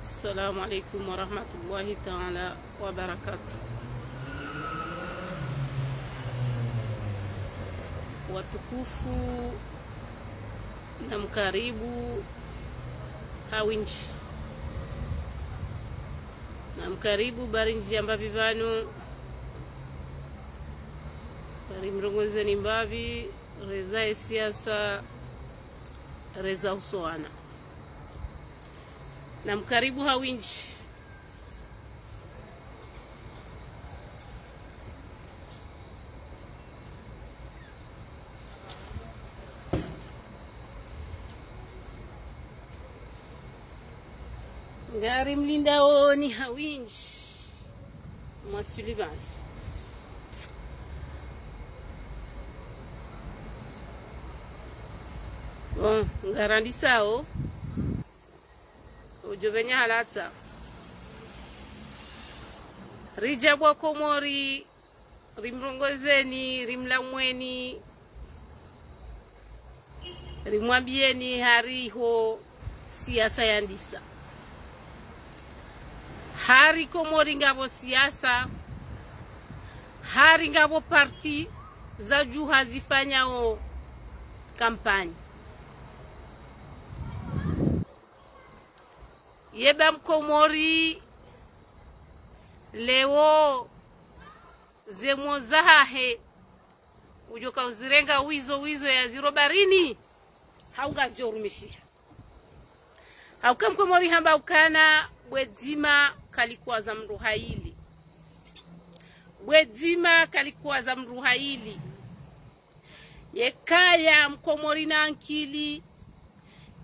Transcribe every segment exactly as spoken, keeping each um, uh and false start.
Assalamu alaikum warahmatullahi taala wabarakatuh. Watukufu, namkaribu ha windji. Namkaribu bari ndjia mbapvi pvanu. Bari mrongozeni mbapvi, reza ye siasa, reza usowana. Namkaribu ha windji. Ngarimlindaoni ha windji. Mwasulibani. Bon, ngarandisao. Udjo pvenya halatsa. Ridja bo Wakomori, rimrongozeni, rimlamweni, rimwambieni hariho siasa yandisa. Hari Komori ngapvo siasa, hari ngapvo parti za djuha zifanyao kampanyi. Yeba Mkomori leo ze mots zahahe udjoka uzirenga wizo wizo yaziro barini, hau ngazidjo urumishiha. Hauka Mkomori hamba ukana bwe dzima kalikwaza mndru haili. Bwe dzima kalikwaza mndru haili. Yekaya Mkomori na ankili,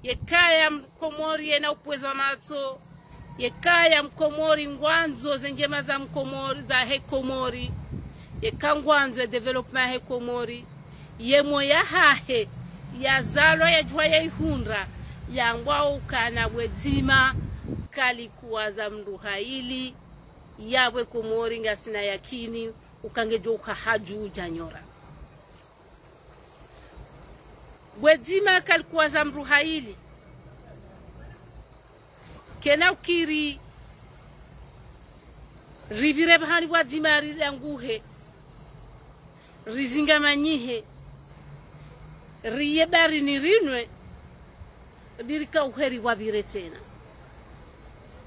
yekaya Mkomori yena upvweza matso, yekaya Mkomori ngwandzo ze ndjema za Mkomori, zahe Komori, yeka ngwandzo ye développement yahe Komori, ye moyo yahahe yazalwa yadjuha yaihundra, yambwa ukana bwe dzima kalikwaza mndru haili, yapvo Komori ngasina yakini uka ngedjo uka hadju udja nyora. Bwe dzima kalikwaza mndru haili. Kena ukiri ripvire pvahanu bwe dzima rilanguhe, rizingamanyihe, riye barini rinwe, ririka uheri wapvire tsena.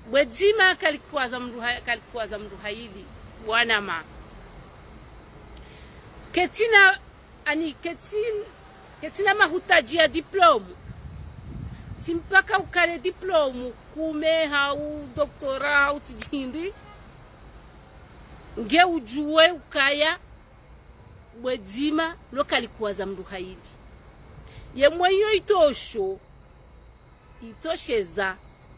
Bwe dzima kalikwaza mndru ha-, kalikwaza mndru haili, bwana ma. Ketsina ani ketsin-, ketsina mahutadji ya diplôme. Tsi mpaka ukane diplôme kume hau doctorat hau tsidjihindri, nge udjuwe ukaya bwe dzima lo kalikwaza mndru haili. Ye mweyo itosho, itosheza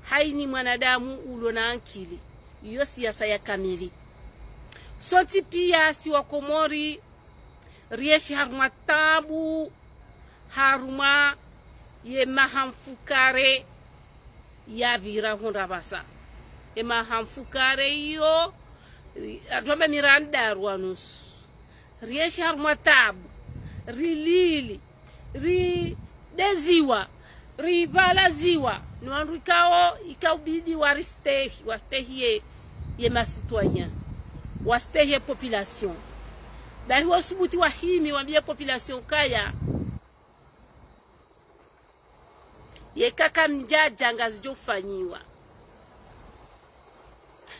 haini mwanadamu ulo na ankili. Iyo siasa ya kamili. Sontsi pia si Wakomori, rieshi harumwa tabu, harumwa ye maha mfukare yapvira hundra pvasa. Ye maha mfukare iyo, ri-, atwamba mirandaru wa nusu. Rieshi harumwa tabu, rilili, rideziwa, ribalaziwa, ni wandru ikao, ikaubidi waristehi, wastehi ye, ye ma citoyens, wastehi ye population. Bahi wasubuti wahimi wambie population kaya, yeka kamdjadja ngazidjo fanyiwa.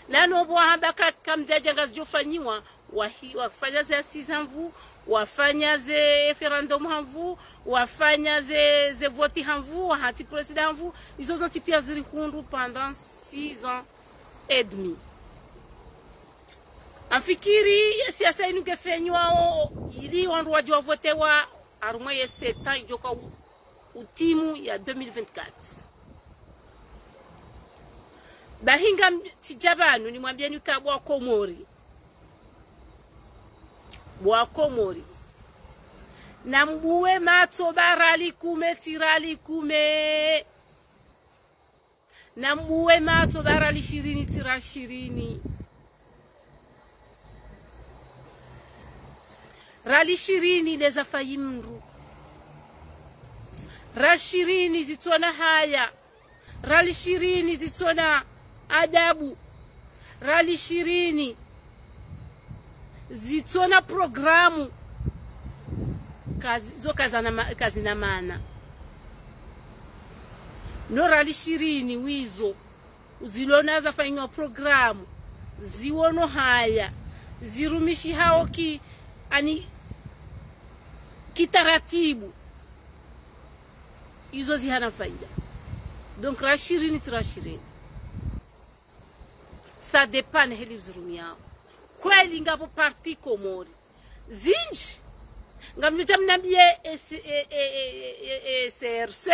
Nano pvo wahamba ka-, kamdjadja ngazidjo fanyiwa, wahi-, wafanya ze assises ha nvu, wafanya ze référendum ha nvu, wafanya ze, ze vote ha nvu, wahantsi président ha nvu, izo zontsi pia zirihundru pendant six ans et demi. Amfikiri ye siasa inu ngefenywao ili wandru wadje wavotewa harumwa ye sept ans idjoka u-, utimu ya deux mille vingt-quatre. Bahi ngamtsidja pvanu nimwambieni ka bo Wakomori. Bo Wakomori. Nambuwe matso ba riali kume, tsi riali kume. Nambuwe matso ba riali shirini, tsi riali shirini. Riali shirini ndeza fayi mndru. Rali shirini zitsona haya. Rali shirini zitsona adabu. Rali shirini zitsona programu. Kazi-, zo kazana ma-, kazina maana. No rali shirini wizo. Uzilona zafanyiwa programu. Ziwono haya. Zirumishihao ki, ani, kitaratibu. Izo zihana faida. Donc, rali shirini, tsi rali shirini. Ça dépend ne heli uzirumiao. Kweli ngapvo parti Komori. Zinji. Ngamdjo mnambie S-, e, e, e, e, e, C R C.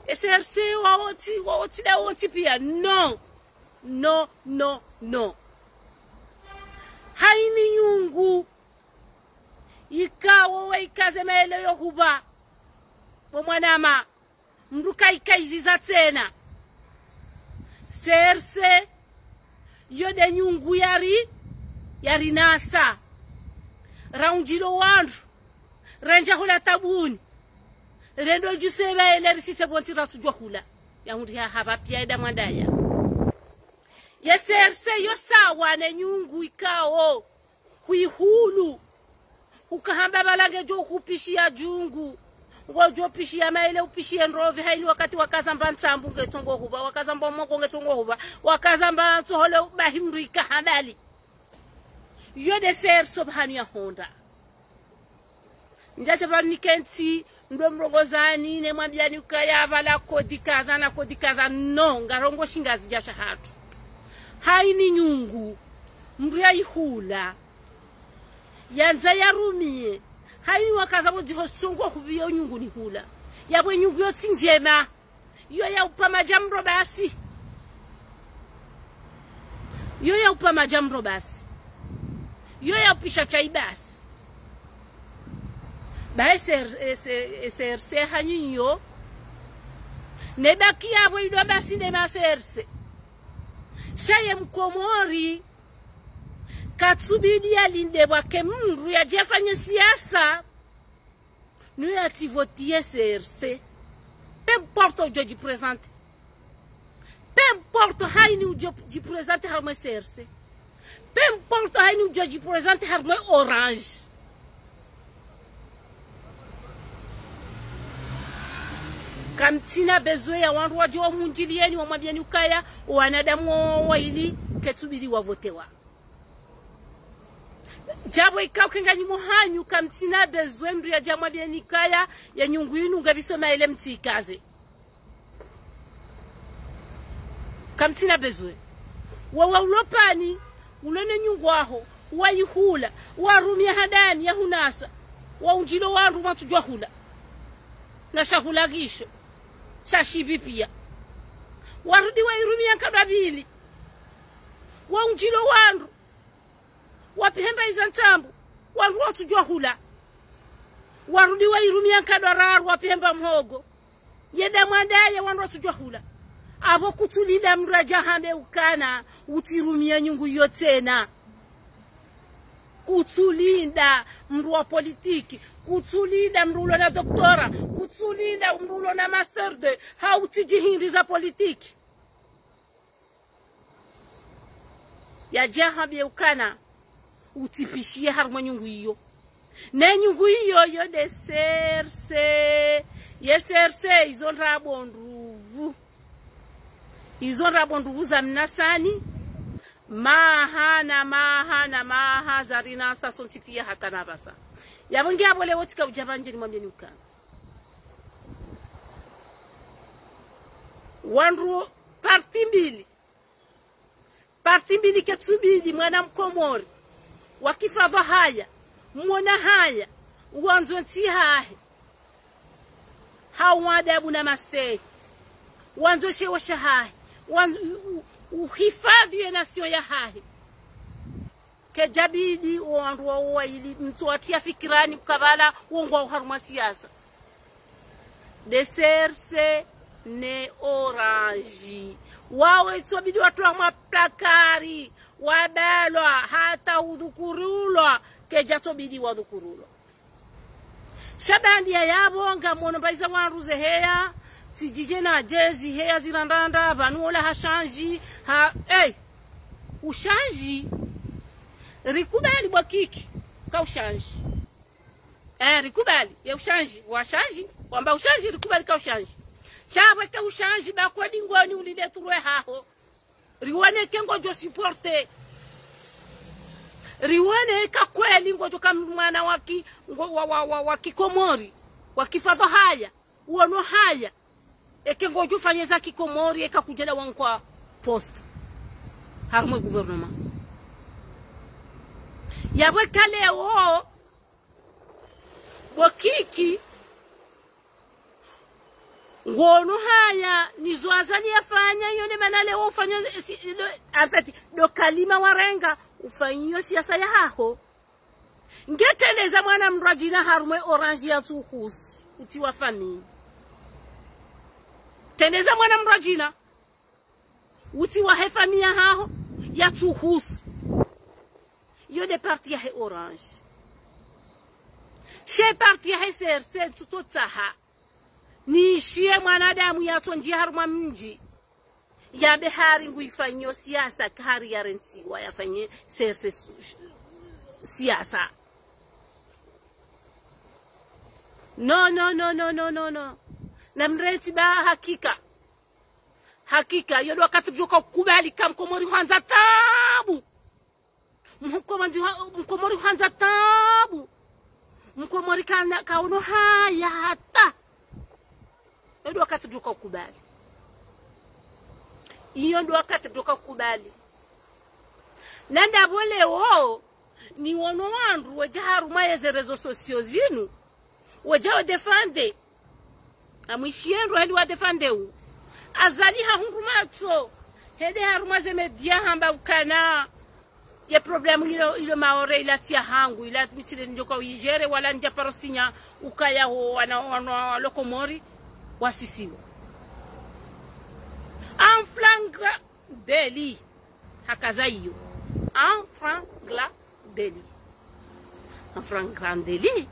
E C R C wawotsi, wawotsi da wotsi pia. Non. Non, non, non. Haini nyungu. Ikao we ikaze maele yo huba. Bo mwanama. Mndru kaikaiziza tsena. C R C, yo de nyungu yari, yari nasa. Raundjilo wandru, rendja hula tabuni. Rendo djuse ba ele risise pvontsi ratsudjwa hula. Ya hundri ha haba pia eda mwandaya. Ye C R C yo sawa ne nyungu ikao. Hwihulu. Ukahamba bala ngedjo hupishia djungu. Ngodjo pishia maele upishie ndrovi haini wakati wakaza mba ntsambu ngetsongo huba. Wakaza mba mwoko ngetsongo huba. Wakaza mba tsohole bahi mndru ikahambali. Yo de C R C bahanu ya honda. Ndjatsa pvanu nikentsi, ndo mrongozani, ne mwambiani ukaya bala kodi kadha na kodi kadha, non, ngarongoshi Ngazidja sha hatru. Haini nyungu, mndru ya ihula. Yandza yarumie. Haini wakaza bo dziho songo hubiyo nyungu ni hula. Yabwe nyungu yo tsi ndjema. Yo ya upa madji ya mro basi. Yo ya upa madji ya mro basi. Yo ya upisha chai basi. Ba S R, S-, S R C hanyu yo. Ne baki yabo idwa basi ne ma S R C. Sha ye Mkomori. Katsubidi yalinde bwake mndru yadje yafanye siasa. Nuya tsi votiye C R C. Peu importe udjo djiprésenter. Peu importe haini udjo djiprésenter harumwa C R C. Peu importe haini udjo djiprésenter harumwa Orange. Kamtsina besoin ya wandru wadje wamundjiliyeni wamwambieni ukaya, wanadamu wa, wa ili ketsubidi wavotewa. Djabo ikao kenganyi mwahanyu kamtsina besoin mndru yadje yamwambieni ukaya ye nyungu inu ngapviso maele mtsikaze. Kamtsina besoin. Wawa ulo pvani, ulo ne nyungu aho, wayihula, warumia handani ya hunasa, waundjilo wandru mwatsudjwa hula. Na shahula kisho, sha shipvi pia. Warudi wayirumia nkado mbili. Waundjilo wandru. Wapvihemba iza ntsambu, wandru watsudjwa hula. Warudi wayirumia nkado raru, wapvihemba mhogo. Yeda mwandaye wandru watsudjwa hula. Abo kutsulinda mndru yadje yahambe ukana, utsirumia nyungu iyo tsena. Kutsulinda mndru wa politiki. Kutsulinda mndru ulo na doctorat. Kutsulinda mndru ulo na master deux. Hau utsidjihindri za politiki. Yadje yahambe ukana, utsipvishiye harumwa nyungu iyo. Ne nyungu iyo yo de C R C. Ye C R C izo ndrabo ndruvu. Izo ndrabo ndruvu za mnasani. Maha na maha na maha zarinasa sontsi pia hata na pvasa. Yabo nge abo leo tsika udja pvandjeni mwambieni ukana. Wandru parti mbili. Parti mbili ketsubidi mwana Mkomori. Wakifa pvahaya. Mwona haya. Wandzo ntsi hahe. Hau adabu na mastehi. Wandzo sheo shahahe. Wan-, u-, u-, uhifadhi ye nation yahahe. Kedjabidi wandru wawo wayili mtsu watriya fikirani kukabala wongwao harumwa siasa. De C R C ne Orange. Wawo itsobidi watrwa mwa placard, wabalwa, hata udhukurulwa, kedjatsobidi wadhukurulwa. Sha baanda ya yapvo ngamwono mbapvi za wandru ze heya, tsidjidje na djezi heya zirandanda, pvanu ola ha change, ha, eh, u change, rikubali bo Kiki, ka u change. Eh, rikubali, ye u change, wa change, wamba u change, rikubali ka u change. Sha pvweke u change, ba kweli ngoni ulinde turwe haho. Riwone ke ngodjo supporter. Riwone ka kweli ngodjo ka mwana wa ki, ngo, wa, wa, wa, wa kikomori, wa kifadha haya, uono haya. Eke ngodjo fanya za kikomori, eka kudjada wankwa poste harumwa gouvernement. Yapvo eka leo, bo Kiki, ngono haya, nizo Azali yafanya, iyo nde mana leo ufanya, si, lo, en fait, ndo kalima warenga, ufanyo siasa ya haho. Nge trendeza mwana mndru adjina harumwa Orange ya tsuhusu, utsi wa famille. Trendeza mwana mndru adjina, utsi wa he famille ya haho, ya tsuhusu. Iyo nde parti ya he Orange. She parti ya he C R C, tsutso tsaha. Nishiye mwanadamu yatsondjiya harumwa mdji. Yambe hari ngu ifanyo siasa, hari yarentsiwa yafanye C R C su-, siasa. No, no, no, no, no, no, no. Na mrentsi ba hakika. Hakika, iyo ndo wakati ridjo ka ukubali ka mkomori hwandza tabu. Mkomori ha-, mkomori hwandza tabu. Mkomori kana, kaono haya hata. Iyo ndo wakati ridjo ka ukubali. Iyo ndo wakati ridjo ka ukubali. Na ndapvo leo, niwono wandru wadja harumwa yeze réseaux sociaux zinu, wadja wa défendre. Amwishiye ndro heli wa défendre u. Azali hahundru matso. Hende harumwa ze média hamba ukana ye problème ilo, ilo Maore ila tsi ya hangu, ila mi tsi nde ndjo ka u igérer wala ndja paro sinya ukaya ho wana, wana wa lo Komori wasisiwa. En flagrant délit. Hakaza iyo. En flagrant délit. En flagrant délit.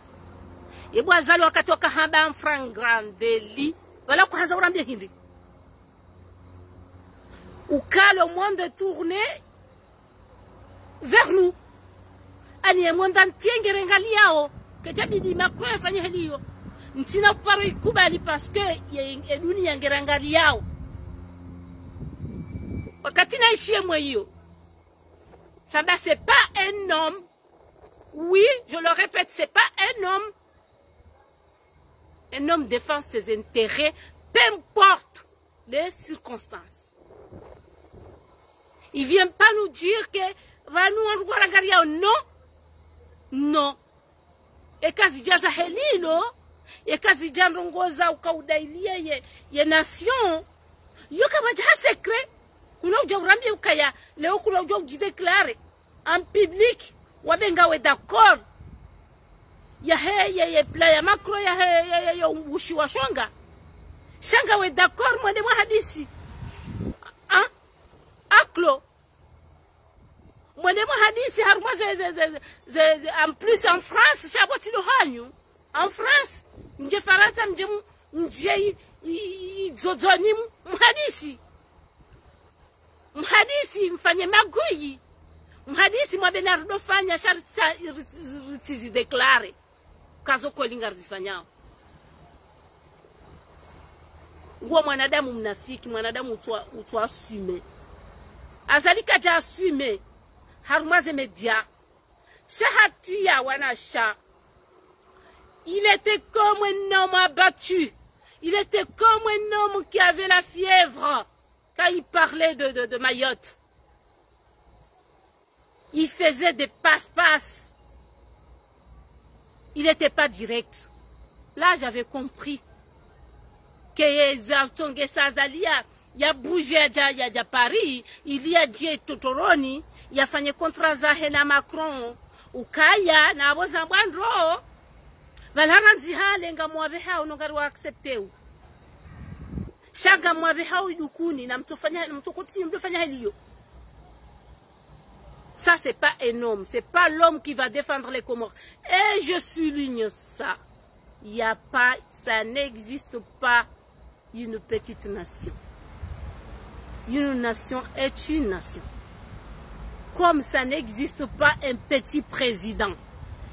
Ye bo Azali wakati waka hamba en flagrant délit, pvala kuhandza urambie hindri. Uka le monde tourne vers nous. Ani ye monde entier ngerengaliyao. Kedja bidi Macron yafanye heli iyo. Ntsina paro ikubali parce que ye, ye dunia ngerengaliyao. Wakati naishiye mwe iyo. Samba, c'est pas un homme. Oui, je le répète, c'est pas un homme. Un homme défend ses intérêts, peu importe les circonstances. Il vient pas nous dire que pvanu wandru ngwarangaliyao, non. Non. Eka zidja za heli ilo, eka zidja ndrongoo za uka udailie ye, ye nation. Iyo kapvadja ha secret, kuna udja urambie ukaya, leo kuna udja udji déclarer en public, wambe ngawe d'accord ya he, ye, ye plan ya Macron ya he, ye, ye, ye ushi wa shonga. Sha ngawe d'accord mwende mwa hadisi. Hein? À clos. Mwende mwa hadisi harumwa ze, ze, ze, ze, ze, en plus en France, sha bo tsi ndo hanyu. En France, mdje Farantsa, mdje mu-, mdje i, i, i, i, dzodzoni mu-, mhadisi. Mhadisi, mfanye magouilles. Mhadisi, mwambe na ridofanya, sha ritsa-, ritsi-, ritsizi déclarer. Kazo kweli ngarizifanyao. Nguwo mwanadamu mnafiki, mwanadamu utswa, utswa assumer. Azali kadja assumer. Harumwa ze média. Sha hatiya wanasha. Il était comme un homme abattu. Il était comme un homme qui avait la fièvre quand il parlait de, de, de Mayotte. Il faisait des passe-passe. Il n'était pas direct. Là, j'avais compris que ye za tonge sa Azali ya, ya bouger ya, ya, ya Paris, ili yadje Totoroni, yafanye contrat zahe na Macron. Ukaya, na abo zambwa ndro. Pvala randzi hale ngamwambe hao no ngari wa accepter u. Sha ngamwambe hao idukuni, na mtsofanya, na mtsocontinuer mdofanya heli iyo. Ça, c'est pas un homme. C'est pas l'homme qui va défendre les Comores. Et je souligne ça. Il y a pas, ça n'existe pas une petite nation. Une nation est une nation. Comme ça n'existe pas un petit président.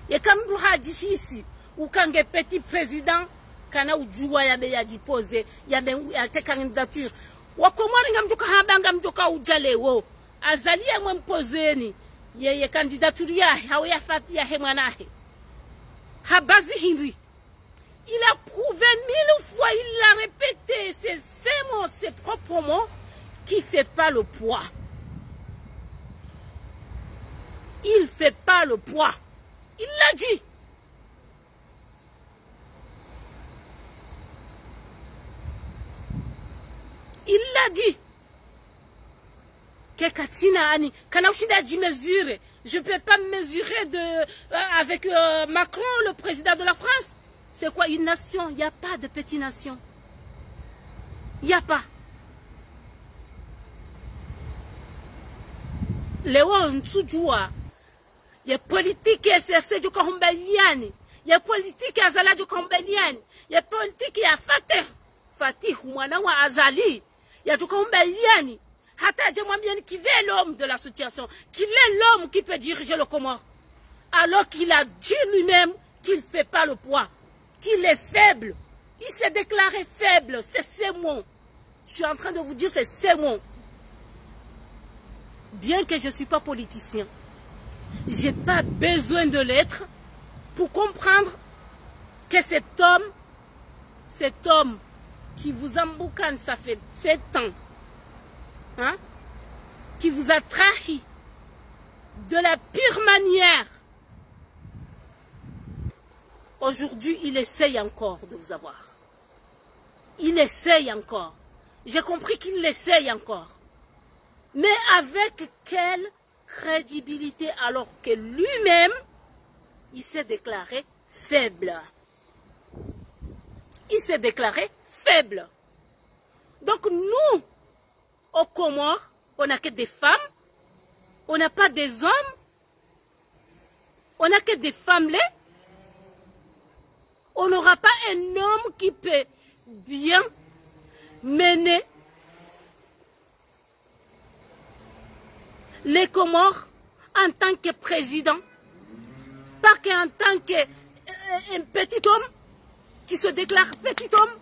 Yeka mndru hadjihisi uka nge petit président, kana udjuwa yambe yadjipoze, yambe yateka candidature. Wakomori ngamdjoka hamba ngamdjoka udja leo. Azali yamwe mpozeni, ye, ye candidature yahe, hawu ya fa-, yahe mwanahe. Habazi hindri. Il a prouvé mille fois, il l'a répété, c'est ses mots, ses propres mots, qu'il fait pas le poids. Il fait pas le poids. Il l'a dit. Il l'a dit. Ke katsina ani, kana ushinda dji mesurer. Je peux pas me mesurer de, euh, avec, euh, Macron, le président de la France. C'est quoi une nation ? Il y a pas de petite nation. Il y a pas. Leo ntsudjuwa. Ye politique ya C R C djoka humbaliani. Ye politique ya Azali djoka humbaliani. Ye politique ya Fatih, Fatih, mwana wa Azali, yadjoka humbaliani. Hata yadje mwambiani qu'il est l'homme de la situation, qu'il est l'homme qui peut diriger le Comores. Alors qu'il a dit lui-même qu'il fait pas le poids, qu'il est faible. Il s'est déclaré faible, c'est ses mots. Je suis en train de vous dire, c'est ses mots. Bien que je suis pas politicien, j'ai pas besoin de l'être pour comprendre que cet homme, cet homme qui vous emboukane, ça fait sept ans, hein, qui vous a trahi de la pire manière, aujourd'hui, il essaye encore de vous avoir. Il essaye encore. J'ai compris qu'il essaye encore. Mais avec quelle crédibilité alors que lui-même, il s'est déclaré faible ? Il s'est déclaré faible. Donc nous, aux Comores, on n'a que des femmes, on n'a pas des hommes, on n'a que des femmes là. On n'aura pas un homme qui peut bien mener les Comores en tant que président, pas qu'en tant que, euh, un petit homme qui se déclare petit homme,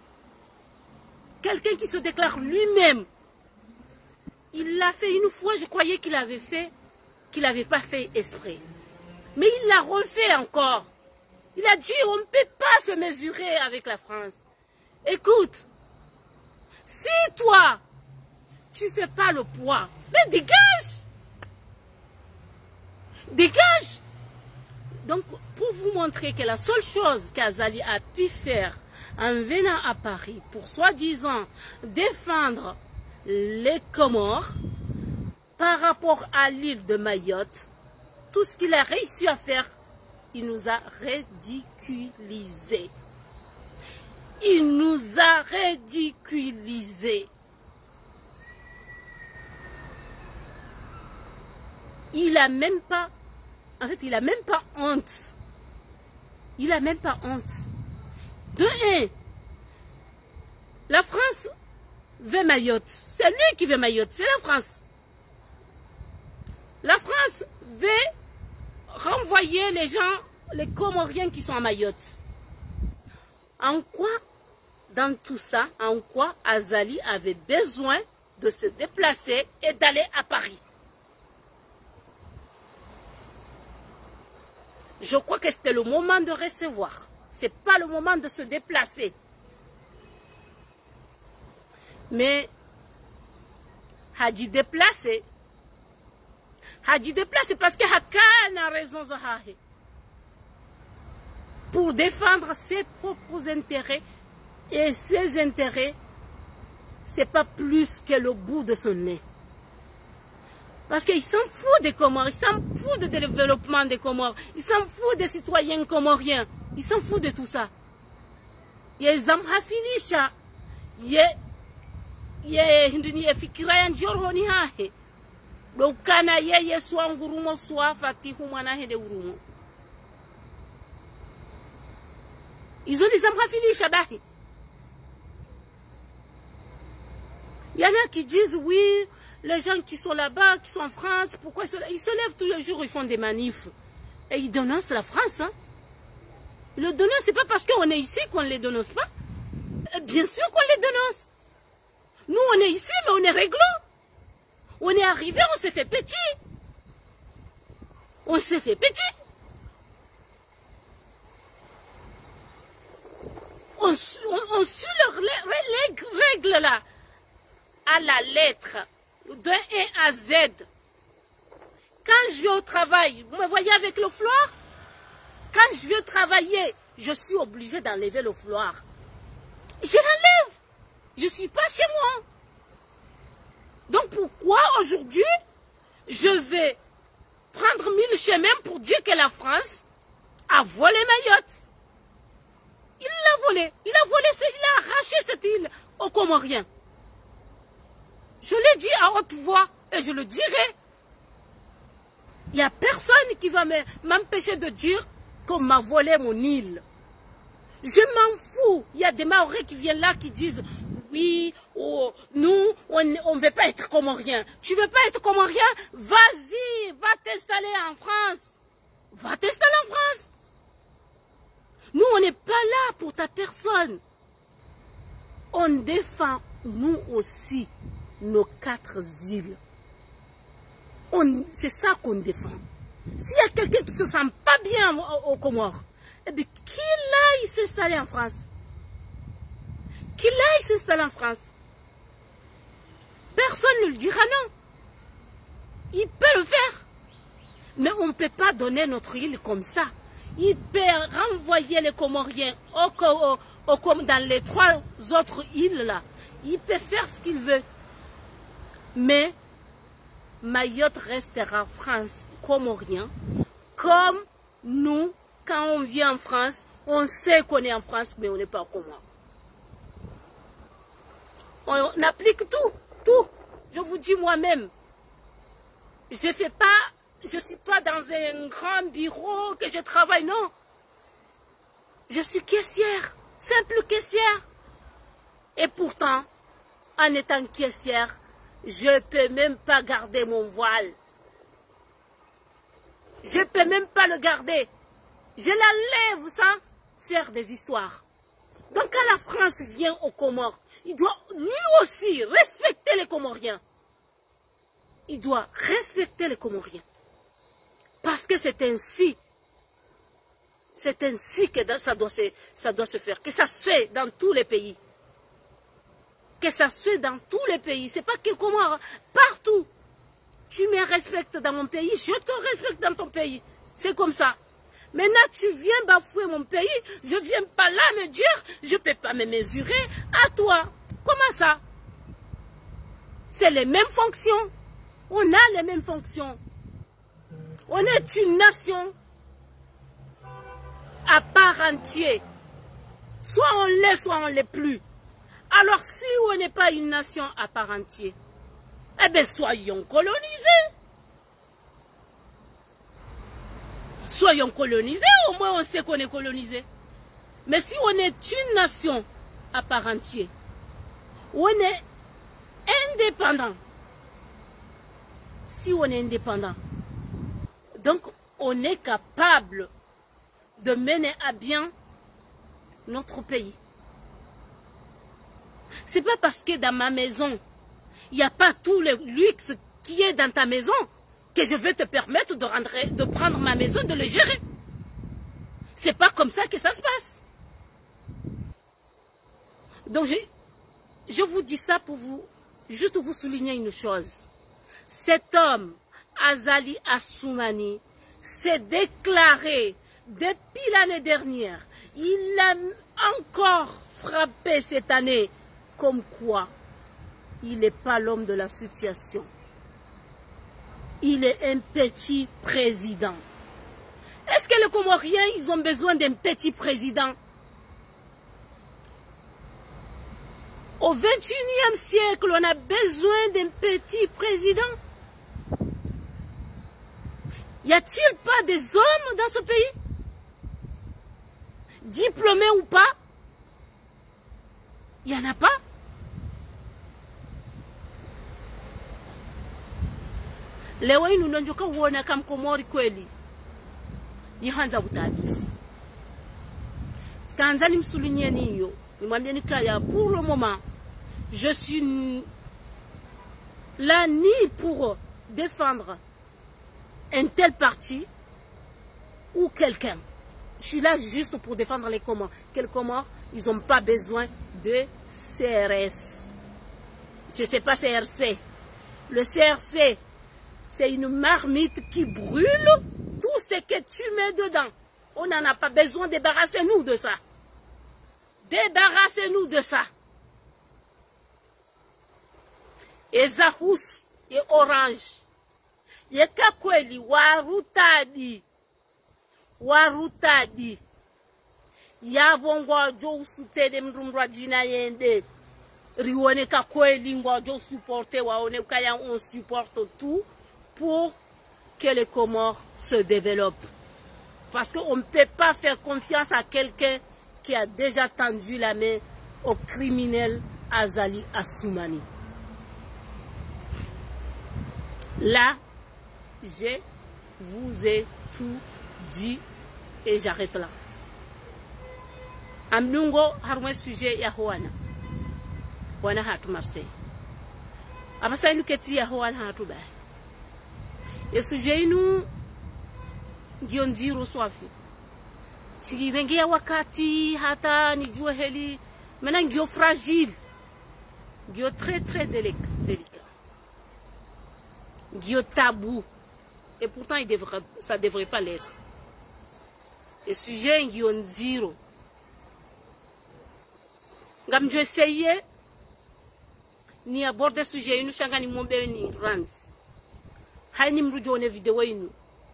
quelqu'un qui se déclare lui-même. Il l'a fait une fois, je croyais qu'il avait fait, qu'il avait pas fait exprès. Mais il l'a refait encore. Il a dit, on ne peut pas se mesurer avec la France. Écoute, si toi, tu fais pas le poids, mais dégage. Dégage. Donc, pour vous montrer que la seule chose qu'Azali a pu faire en venant à Paris pour soi-disant défendre les Comores par rapport à l'île de Mayotte, tout ce qu'il a réussi à faire, il nous a ridiculisés. Il nous a ridiculisés. Il a même pas, en fait, il a même pas honte. Il a même pas honte. De un, la France veut Mayotte. C'est lui qui veut Mayotte, c'est la France. La France veut renvoyer les gens, les Comoriens qui sont à Mayotte. En quoi, dans tout ça, en quoi Azali avait besoin de se déplacer et d'aller à Paris ? Je crois que c'était le moment de recevoir. C'est pas le moment de se déplacer. Mais, hadji déplacé. Hadji déplacé parce que hakana raison zahahe. Pour défendre ses propres intérêts et ses intérêts, c'est pas plus que le bout de son nez. Parce qu'il s'en fout des Comores, il s'en fout du développement des Comores, il s'en fout des citoyens comoriens, il s'en fout de tout ça. Ye zamhafilisha, ye, ye hindrini ye fikira ya ndjorohoni hahe. Ndo ukana yeye swa ngurumo swa Fatihu mwana hende urumo. Izo ni za mhafili shabahi. Il y en a qui disent, oui, les gens qui sont là-bas, qui sont en France, pourquoi ils se, ils se lèvent tous les jours, ils font des manifs. Et ils dénoncent la France, hein. Ils le dénoncent, c'est pas parce qu'on est ici qu'on ne les dénonce pas. Euh, bien sûr qu'on les dénonce. Nous, on est ici, mais on est réglo. On est arrivé, on s'est fait petit. On s'est fait petit. On, su- on, on suit leurs rè- rè- règles là, à la lettre, de A à Z. Quand je vais au travail, vous me voyez avec le foulard ? Quand je vais travailler, je suis obligée d'enlever le foulard. Je l'enlève. Je suis pas chez moi. Donc pourquoi aujourd'hui, je vais prendre mille chemins pour dire que la France a volé Mayotte ? Il l'a volé. Il a volé, c'est- il a arraché cette île aux Comoriens. Je le dis à haute voix et je le dirai. Il y a personne qui va me- m'empêcher de dire qu'on m'a volé mon île. Je m'en fous. Il y a des Mahorais qui viennent là, qui disent, oui, oh, nous, on ne veut pas être Comoriens. Tu veux pas être Comorien ? Vas-y, va t'installer en France. Va t'installer en France. Nous, on n'est pas là pour ta personne. On défend, nous aussi, nos quatre îles. On- C'est ça qu'on défend. S'il y a quelqu'un qui se sent pas bien aux, aux Comores, eh bien, qu'il aille s'installer en France. Qu'il aille s'installer en France. Personne ne lui dira non. Il peut le faire. Mais on ne peut pas donner notre île comme ça. Il peut renvoyer les Comoriens au, au, au, comme dans les trois autres îles là. Il peut faire ce qu'il veut. Mais Mayotte restera France, Comorien, comme nous, quand on vient en France, on sait qu'on est en France, mais on n'est pas Comores. On applique tout, tout. Je vous dis moi-même, je fais pas, je suis pas dans un grand bureau que je travaille, non. Je suis caissière, simple caissière. Et pourtant, en étant caissière, je peux même pas garder mon voile. Je peux même pas le garder. Je l'enlève sans faire des histoires. Donc quand la France vient aux Comores, il doit lui aussi respecter les Comoriens. Il doit respecter les Comoriens. Parce que c'est ainsi. C'est ainsi que ça doit se, ça doit se faire. Que ça se fait dans tous les pays. Que ça se fait dans tous les pays. C'est pas que Comores, partout. Tu me respectes dans mon pays, je te respecte dans ton pays. C'est comme ça. Maintenant, tu viens bafouer mon pays, je viens pas là me dire, je peux pas me mesurer à toi. Comment ça ? C'est les mêmes fonctions. On a les mêmes fonctions. On est une nation à part entière. Soit on l'est, soit on l'est plus. Alors, si on n'est pas une nation à part entière, eh bien, soyons colonisés. Soyons colonisés, au moins on sait qu'on est colonisé. Mais si on est une nation à part entière, on est indépendant. Si on est indépendant, donc on est capable de mener à bien notre pays. C'est pas parce que dans ma maison, il n'y a pas tout le luxe qui est dans ta maison que je vais te permettre de rentrer, de prendre ma maison, de le gérer. C'est pas comme ça que ça se passe. Donc je, je vous dis ça pour vous, juste vous souligner une chose. Cet homme, Azali Assoumani, s'est déclaré depuis l'année dernière. Il a encore frappé cette année comme quoi il n'est pas l'homme de la situation. Il est un petit président. Est-ce que les Comoriens, ils ont besoin d'un petit président ? Au vingt et unième siècle, on a besoin d'un petit président. Y a-t-il pas des hommes dans ce pays ? Diplômé ou pas, il y en a pas. Leo inu ndo ndjo ka uona ka mkomori kweli, ni handza utabifu. Tsikandza nimsouligneni iyo, nimwambieni kaya, pour le moment, je suis n-, là ni pour défendre un tel parti ou quelqu'un. Je suis là juste pour défendre les Comores. Que les Comores, ils ont pas besoin de C R S. Je sais pas, C R C. Le C R C, c'est une marmite qui brûle tout ce que tu mets dedans. On n'en a pas besoin, débarrassez-nous de ça. Débarrassez-nous de ça. Eza husu ye Orange. Yeka kweli warutadi. Warutadi. Yapvo ngwadjo usutede mndru mndru adjina yende. Rione ka kweli ngwadjo supporter, waone ukaya on supporte tout pour que les Comores se développent. Parce qu'on ne peut pas faire confiance à quelqu'un qui a déjà tendu la main au criminel Azali Assoumani. Là, je vous ai tout dit et j'arrête là. Ngamdungo harumwa ye sujet yaho wana. Wana hatru Marseille. Apvasa inu ketsi yaho wana hatru bahi. Ye sujet inu ngiyo ndziro swafi. Tsilirenge ya wakati hata nidjuwe heli, mana ngiyo fragile. Ngiyo très, très délic-, délicat. Ngiyo tabou. Et pourtant, il devrait, ça devrait pas l'être. Ye sujet ngiyo ndziro. Ngamdjo essayer ni aborder sujet inu, sha nganimwombeni randzi. Hayini mndru djo one video inu,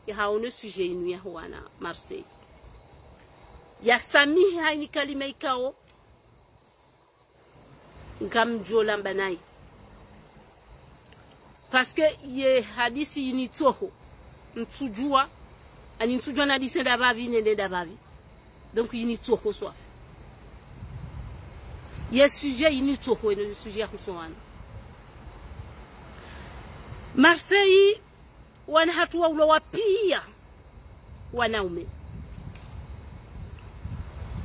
yahaone sujet inu yaho wana Marseille, yasamihi hayini kalima ikao ngamdjo lamba nayi. Parce que ye hadisi yini tsoho. Ntsudjuwa, ani ntsudjuwa nadise ndapvapvi, nende ndapvapvi. Donc yini tsoho swafi. Ye sujet yini tsoho, eno sujet yahusu wana. Marseille, wana hatru waulwa wa piya wanaume.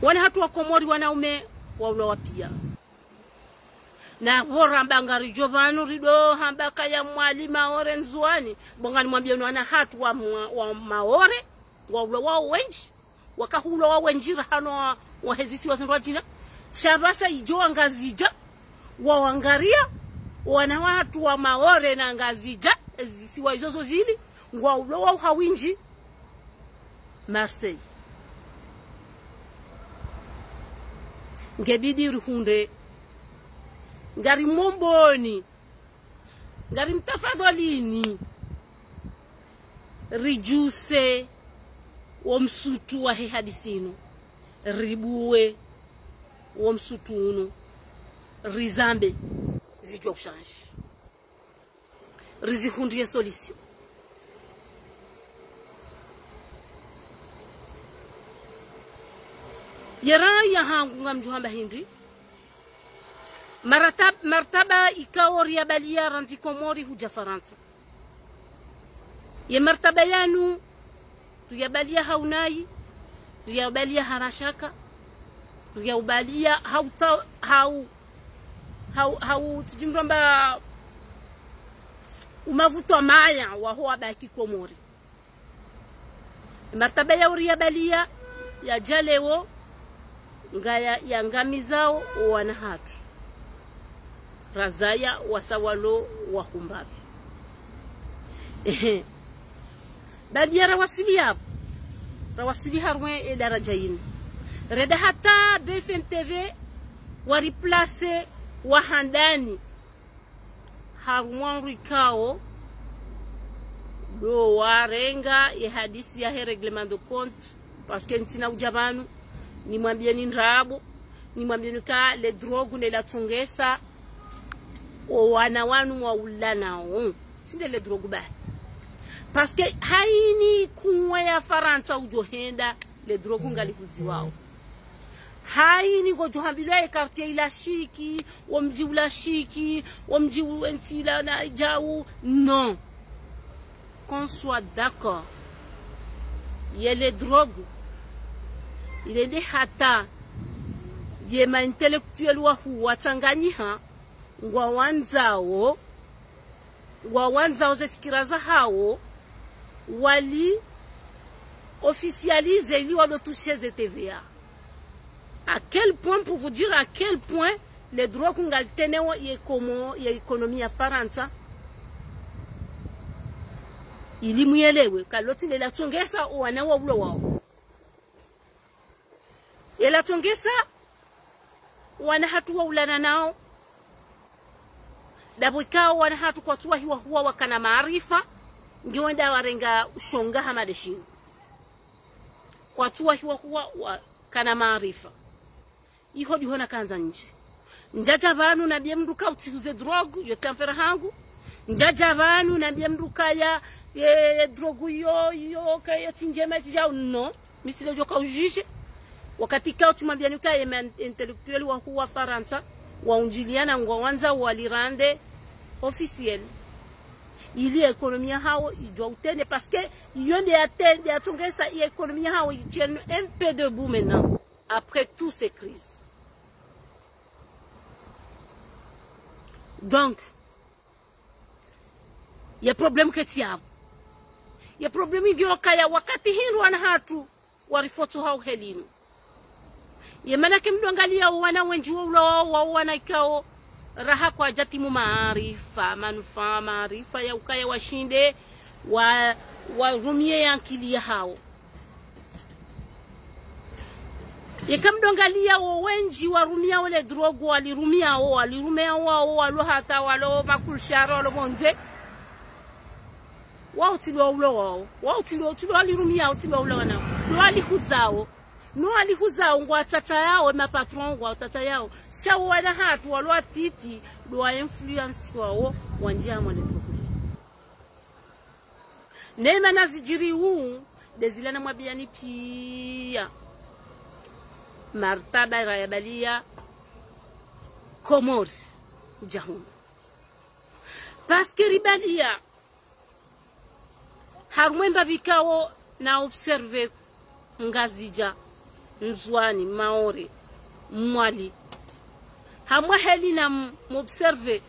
Wana hatru wa Komori wanaume waulwa wa piya. Na pvo ramba ngaridjo pvanu rido hamba kaya Mwali, Maore, Ndzuwani. Bo nganimwambiye wana hatru wa mwa-, wa Maore, waulwa wao wendji. Wakahulwa wao wendji rahana wa, wahezisiwa zindrwadjina. Sha pvasa idjo wa Ngazidja, wa wangariya, wana hatru wa Maore na Ngazidja, ezisiwa izo zo zili, ngwaulwa wao ha windji. Marseille. Ngebidi rihundre. Ngarimwomboni. Ngarimtafadhalini. Ridjuse wo msutu wahe hadisi inu. Ribuwe wo msutu unu. Rizambe. Zidjuwa ushandji. Rizihundriye solution. Ye raya yahangu ngamdjo hamba hindri. Maratab-, martaba ikao riyabaliya randzi Komori hudja Farantsa. Ye martaba yanu, riyabaliya ha unayi, riyabaliya ha mashaka, riyabaliya ha uta-, ha u-, ha u-, ha u-, tsidjimramba umavuto wa maya waho wabaki Komori. Martaba yao riyabaliya, yadja leo, ngaya, yangamizao wana hatru. Razaya wasa walo wahumbapvi. Ehe. Baada ya rawaswili yapvo. Rawaswili harumwa ye daraja yinu. Renda hata B F M T V wariplace wahandani. Harumwa ndrwi ikao, ndo warenga ye hadisi yahe règlement de compte, parce que ntsina udja pvanu, nimwambiyeni ndrabo, nimwambiyeni ka le drogue nde latsongesa, o wana wanu mwaula nao. Tsi nde le drogue bahi. Parce que hayini kuwa ya Farantsa udjo henda, le drogue ngalihuziwao. Hayini ngodjo hambilwa ye quartier ila shiki, wo mdji ula shiki, wo mdji ula ntsi ila na djau. Non. Qu'on soit d'accord. Ye le drogue. Ile nde hata. Ye ma intellectuel wahuu watsanganyiha. Ngwawandzao. Ngwawandzao ze fikira zahawo. Wali officialiser ili wado toucher ze T V A. À quel point, pour vous dire à quel point le drogue ngalitreneo ye Komo-, ye économie ya Farantsa. Ili muyelewe, kaloti lela tsongesa owana wa ulo wao. Ela tsongesa, wana hatru wa ulana nao. Ndapvo ikao wana hatru kwatsu wahiwa huwa wakana maarifa, ngiwenda warenga ushonga hama ndeshinu. Kwatsu wahiwa huwa wakana maarifa. Iho ndiho nakandza ndje. Ndjadja pvanu nambiye mndru ka utsihuze drogue, yo tsi affaire hangu. Ndjadja pvanu nambiye mndru kaya, ye, ye drogue yo, yo, ka yo tsi ndjema, tsi djau, non. Mi tsi le djo ka udjudger. Wakati ka utsi mwambiyani ka ye ma intellectuel wahuu wa Farantsa, waundjiliana ngwawandzao wali rendre officiel. Ili économie yahawo idjuwa utrene, parce que yo nde ya te-, nde ya tsongesa ye économie yahawo i tienne un peu debout maintenant, après toutes ces crises. Donc, ye problème ketsi yapvo. Ye problème ngiyo kaya wakati hindru wana hatru warifotso hau helinu. Ye mana ke mdo angaliya wana wendji wa ula wao, wao wana ikao raha kwadjatimu maarifa, manufaa maarifa ya ukaya washinde, wa, warumiye ye ankili yahawo. Yeka mdo angaliya wo wendji warumiyao le drogue, walirumiyao, walirumiyao wao, walo hata, walo makulsharo, walo pvondze. Wao tsi ndo wa ulo wao. Wao tsi ndo, tsi ndo walirumiyao, tsi ndo wa ulo wanao. Ndo walihuzao. No walihuzao, ngwatsatsayao, ye ma patron ngwatsatsayao. Sha wo wana hatru walo watiti, ndo wa influence wao, wandjia mwa le drogue. Ne mana zidjiri wu, nde zila namwambiyani piya. Martaba rayabaliya Komori, udja hunu. Parce que ribaliya, harumwa ye mbapvi ikao na observer Ngazidja, Ndzuwani, Maore, Mwali. Hamwe heli na m-, m-observer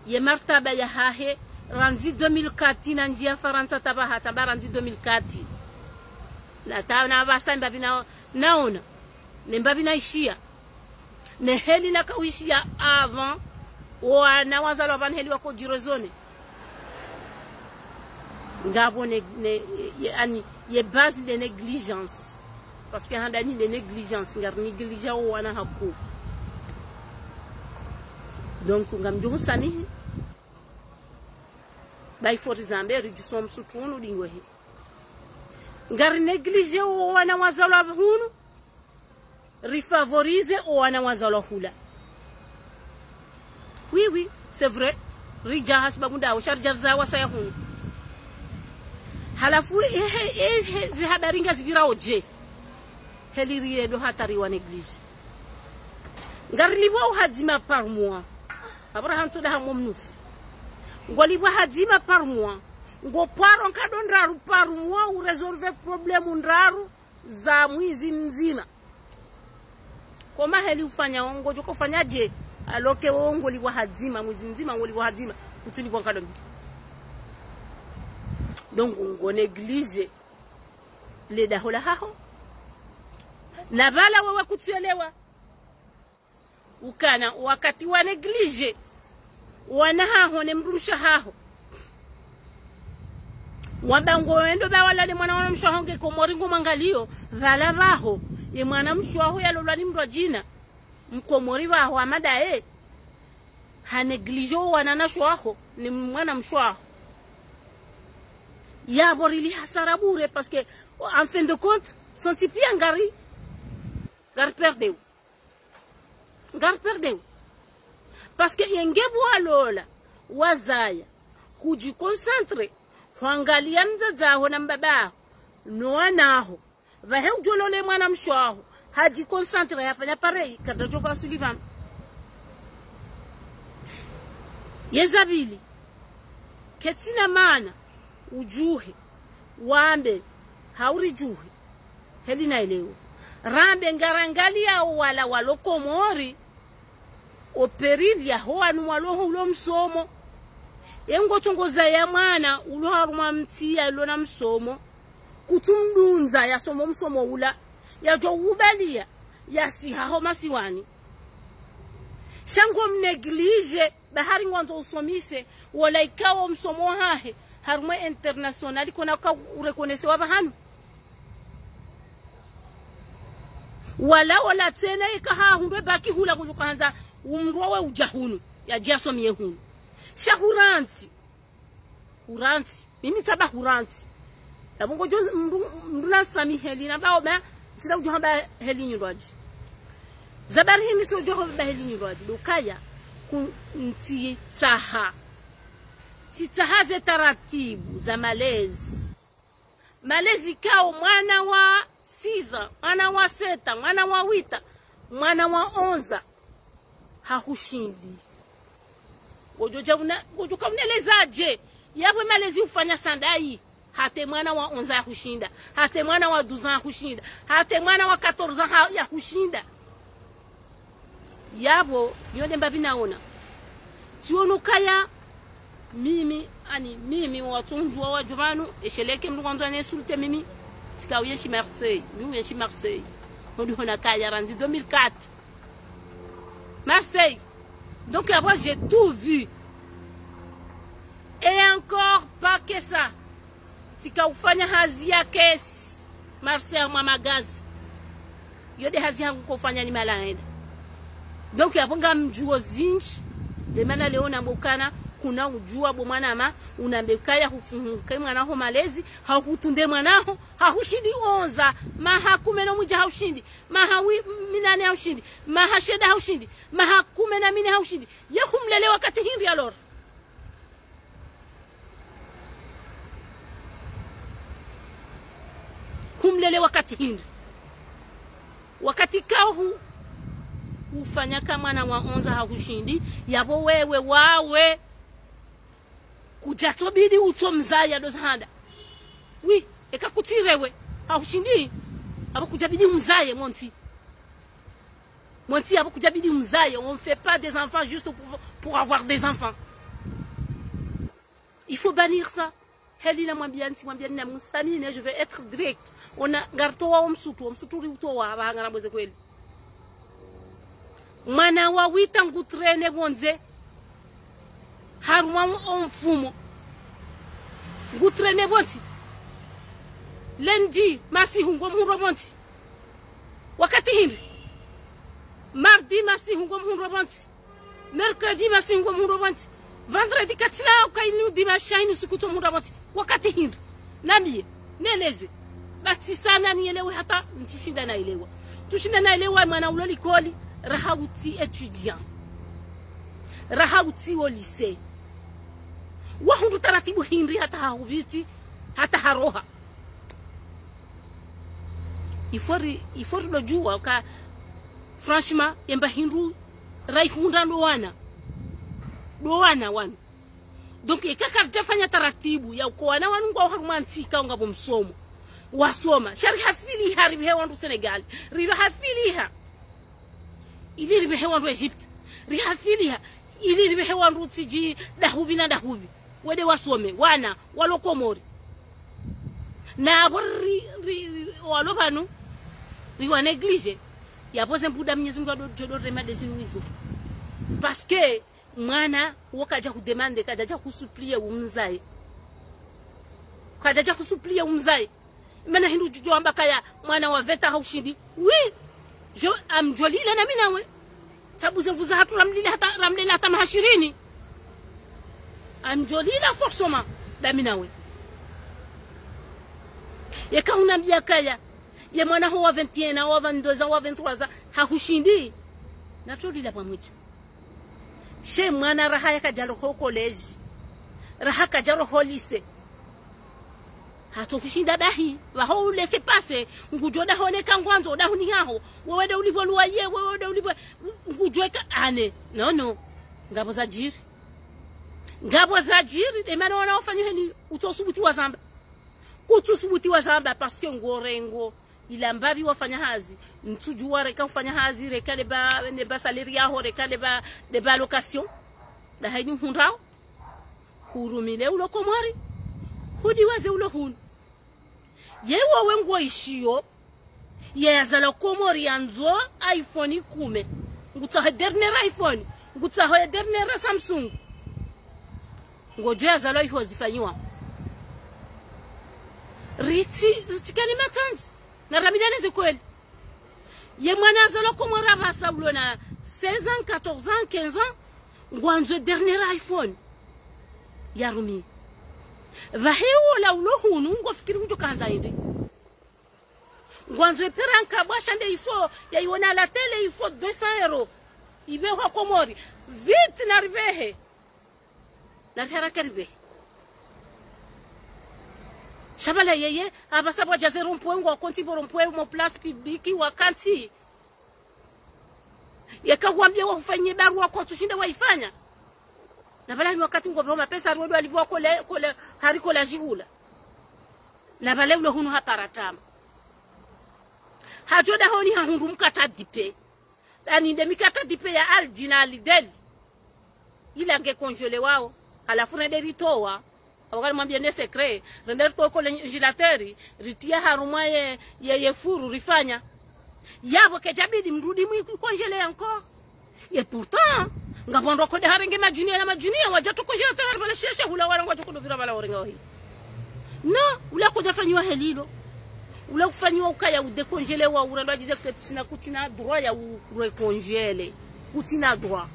ye martaba yahahe, randzi deux mille quatre, nandjiya Farantsa taba hata ba randzi deux mille quatre. Na ta-, na pvasa mbapvi na, naona. Ne mbapvi naishiya. Ne heli nakawishiya avant, wo wana wazalwa pvanu heli wako djirezone. Ngapvo ne, ne, ye, ani, ye base de négligence. Parce que handani de négligence, ngari négligé wo wana hakuu. Donc, ngamdjo husamihi. Ba il faut rizambe, ridjuso msutunu dingwehe. Ngari négligé wo wana wazalwa hunu. Rifavoriser wo wana wazalwa hula. Oui, oui, c'est vrai. Ridja hasibabu ndawo, sha ridja rizaya wasaya hunu. Halafu, ehe, ehe, ze habari ngazipvirao dje. Heli riye ndo hata riwa négligé. Ngarilipvwa uhadzima par mois. Abra hantso nda hamwe mnufu. Ngolipvwa hadzima par mois. Ngoparo nkado ndraru par mois urésolve problème ndraru za mwezi mdzima. Koma heli ufanya wo ngodjo ka ufanya dje, alors que wo ngolipvwa hadzima, mwezi mdzima ngolipvwa hadzima, kutsulipvwa nkado mbi. Donc, ngo négligé le daho lahaho. Na pvala wewe kutsuelewa. Ukana, wakati wa négligé wana haho ne mdrumshe haho. Wamba ngoendo ba walale mwana, mwana mshe waho nge Komori ngomwangaliyo, pvala pvaho, ye mwana mshe waho yalolwa ni mndru wa djina, Mkomori pvaho amadaye, ha négligé wo wana na mshe waho, ni mwana mshe waho. Yapvo rili hasara bure, parce que, en fin de compte, sontsi piya ngari, ngari perdeu. Ngari perdeu. Parce que yenge pvo walola, wazaya, hudji concentrer, hwangaliya mdzadze waho na mbaba waho, no wana waho. Pvahe udjolole mwana mshe waho, Hadjiconcentré, yafanya pareil, kadjadjo ka suluhi pvanu. Ye za pvili, ketsina maana, udjuhe, wambe, hau ridjuhe, heli na elewo. Rambe ngarangaliyao wala walo Komori, o péril yaho wanu walo ho ulo msomo. Ye ngo tsongoza ya mwana, ulo harumwa mtsi yalo na msomo. Kutsumdunza yasome msomo ula, yadjo ubaliya, yasiha ho masiwani. Sha ngo mnégligé, bahari ngwandzo usomise, wala ikao msomo wahahe, harumwa international, kona ka ureconnaissé wa pvahanu. Wala, wala tsena ika hahundre bac hula kudjuka handza, umrwawe udja hunu, yadje asomie hunu. Sha hurantsi. Hurantsi. Mimi tsamba hurantsi. Yapvo ngodjo mndru, mndru na sami heli na bao ba, ntsina udjo hamba heli nyurwadji. Za bari hindri tsodjo hamba heli nyurwadji. Ndo ukaya ku ntsitsaha. Tsitsaha ze taratibu za malezi. Malezi kao mwana wa six ans, mwana wa sept ans, mwana wa huit ans, mwana wa onze ans. Hahushindi. Ngodjo dja una, ngodjo ka uneleza dje. Yapvo malezi ufanya sandayi. Hata mwana wa onze ans yahushinda. Hata mwana wa douze ans yahushinda. Hata mwana wa quatorze ans ha, yahushinda. Yapvo, yo nde mbapvi naona. Tsiono ukaya, mimi, ani, mimi, watsondjuwa wadjo pvanu, esheleke mndru kwandzo ani insulté mimi, tsika uyenshi Marseille, mi uyenshi Marseille. Ho ndiho nakaya, randzi deux mille quatre. Marseille. Donc, après, j'ai tout vu. Et encore, pas que ça. Tsika ufanya hazi ya caisse, Marseille mwa magazi. Yo nde hazi hangu kofanya ni mala enda. Donc, yapvo ngamdjuo zindji, nde mana leo namba ukana, kuna udjuwa bo mwanama, unambe ukaya hufunga mwana ho malezi, hahutunde mwana ho, hahushindi onze ans, maha kume no mwedja hahushindi, maha wi-, minane hahushindi, maha shenda hahushindi, maha kume na mine hahushindi. Ye humlele wakati hindri alors? Humlele wakati hindri? Wakati kao hu-, ufanya ka mwana wa onze ans hahushindi, yapvo wewe wawe. Kudjatsobidi utso mzaye ndo zahanda. Oui, eka kutsi rewe, hahushindi, yapvo kudjabidi umzaye, mon ti. Mon ti, yapvo kudjabidi umzaye, on fait pas des enfants juste pour, pour avoir des enfants. Il faut bannir ça. Heli namwambia ntsi, mwambia ni na msamihi, mais je vais être direct. Ona, ngaritowa o msutu, o msutu riutowa, apvaha ngarambweze kweli. Mwana wa huit ans ngutrene pvondze. Harumwa o mfumo. Ngutrene pvontsi. Lundi, masihu ngomhundro pvontsi. Wakati hindri? Mardi, masihu ngomhundro pvontsi. Mercredi, masihu ngomhundro pvontsi. Vendredi, katsila ukainu dimanche, shainu siku tsomhundro pvontsi. Wakati hindri? Nambiye, neleze. Basi sana nielewe hata ntsushinda naelewa. Ntsushinda naelewa mwana ulo likoli, raha utsi étudiant. Raha utsi o lycée. Wahundru taratibu hindri hata hahupviti, hata haroha. Il faut ri-, il faut ridodjuwa ka, franchement, yemba hindru raihundra ndo wana. Ndo wana wanu. Donc, eka karidjafanya taratibu ya uka wana wanu ngwao harumwa ntsi ikao ngapvo msomo. Wasoma. Sha rihafiliha ripvehe wandru Sénégal. Rihafiliha. Ili ripvehe wandru Égypte. Rihafiliha. Ili ripvehe wandru tsidji dahupvi na dahupvi. Wende wasome. Wana. Walo Komori. Na apvo ri, ri, ri, walo pvanu. Riwa négligé. Yapvo ze mbuda Mwenyezi Mungu ado, djodo rema ndezi nwizo. Parce que mwana wo kadja hudemande, kadjadja husupplier umzaye. Kadjadja husupplier umzaye. Mana hindru djudjo amba kaya mwana wa vingt ans haushindi. Oui, je, ngamdjolila na mi nawe. Sabu ze nvu zahatru ramlila hata, ramlela hata maha shirini. Ngamdjolila forcément na mi nawe. Yeka hunambia kaya, ye mwana ho wa vingt et un ans, wa vingt-deux ans, wa vingt-trois ans, hahushindi. Ngamdjolila pvamwedja. She mwana raha yakadja roho collège. Raha kadja roho lycée. Hatsokushinda dahi, waho ulese pase, ngudjo dahoni ka ngwandzo, dahoni haho, wewe nde ulipvo luwaye, wewe nde ulipvo, ngudjo eka, ane, non, non. Ngapvo zadjiri. Ngapvo zadjiri, nde mana wana wafanya heni, utsosubuti wazamba. Kutsusubuti wazamba, parce que ngorengo, ila mbapvi wafanya hazi, ntsudjuwa reka ufanya hazi, reka neba, neba salaire yaho, reka neba, neba allocation. Dahoni hundrao. Hurumile ulo Komori, hudiwaze ulo hunu. Ye wowe ngwaishiyo, ye yazalwa Komori yandzo iPhone kume. Ngutsaho ye dernière iPhone, ngutsaho ye dernière Samsung. Ngodjo yazalwa iho zifanyiwa. Ritsi, ritsi kani matanzu. Na ramilane ze kweli. Ye mwana yazalwa Komori apvasa ulo na seize ans, quatorze ans, quinze ans, ngwandzo ye dernière iPhone. Yarumi. Pvahe wola ulo hunu, ngofikiri ngudjo kandza inde. Ngwandzo ye pera nkabwa sha nde ifo, yayiwona la télé ifo deux cents euros. Ipvehwa Komori. Vite naripvehe. Narihara karibe. Sha pvala yeye, apvasa pvwadjaze rond-point ngwa konti pvo rond-point mo place publique wakantsi. Yeka wambia wahufanyie barua kwatsushinda waifanya. Na pvala ni wakati ngopvehwa mapesa rwedo alipvwa kole, kole, hari kola djihula. Na pvale ulo hunu hapara tama. Hadjo dahoni hahundru mkatra dipe. Ani nde mikatra dipe ya Aldi na Lidl. Ila nge congelé wao. Halafu rende ritowa. Apvo kali mwambie ne secret. Rende ritowa kole congélateur. Ritia harumwa ye, ye, ye furu rifanya. Yapvo kedjabidi mrudi mwi congelé encore. Et pourtant, ngapvo wandru wakoda harenge madjuni ya na madjuni ya wadja to congélateur pvala sheshe hula wala ngwadjo kodo pvira pvala warenga wahi. Non, ula kodja fanyiwa helilo. Ula kufanyiwa ukaya udécongelé wa urandwa djize ke kutsina, kutsina droit ya u-, urecongelé. Kutsina droit.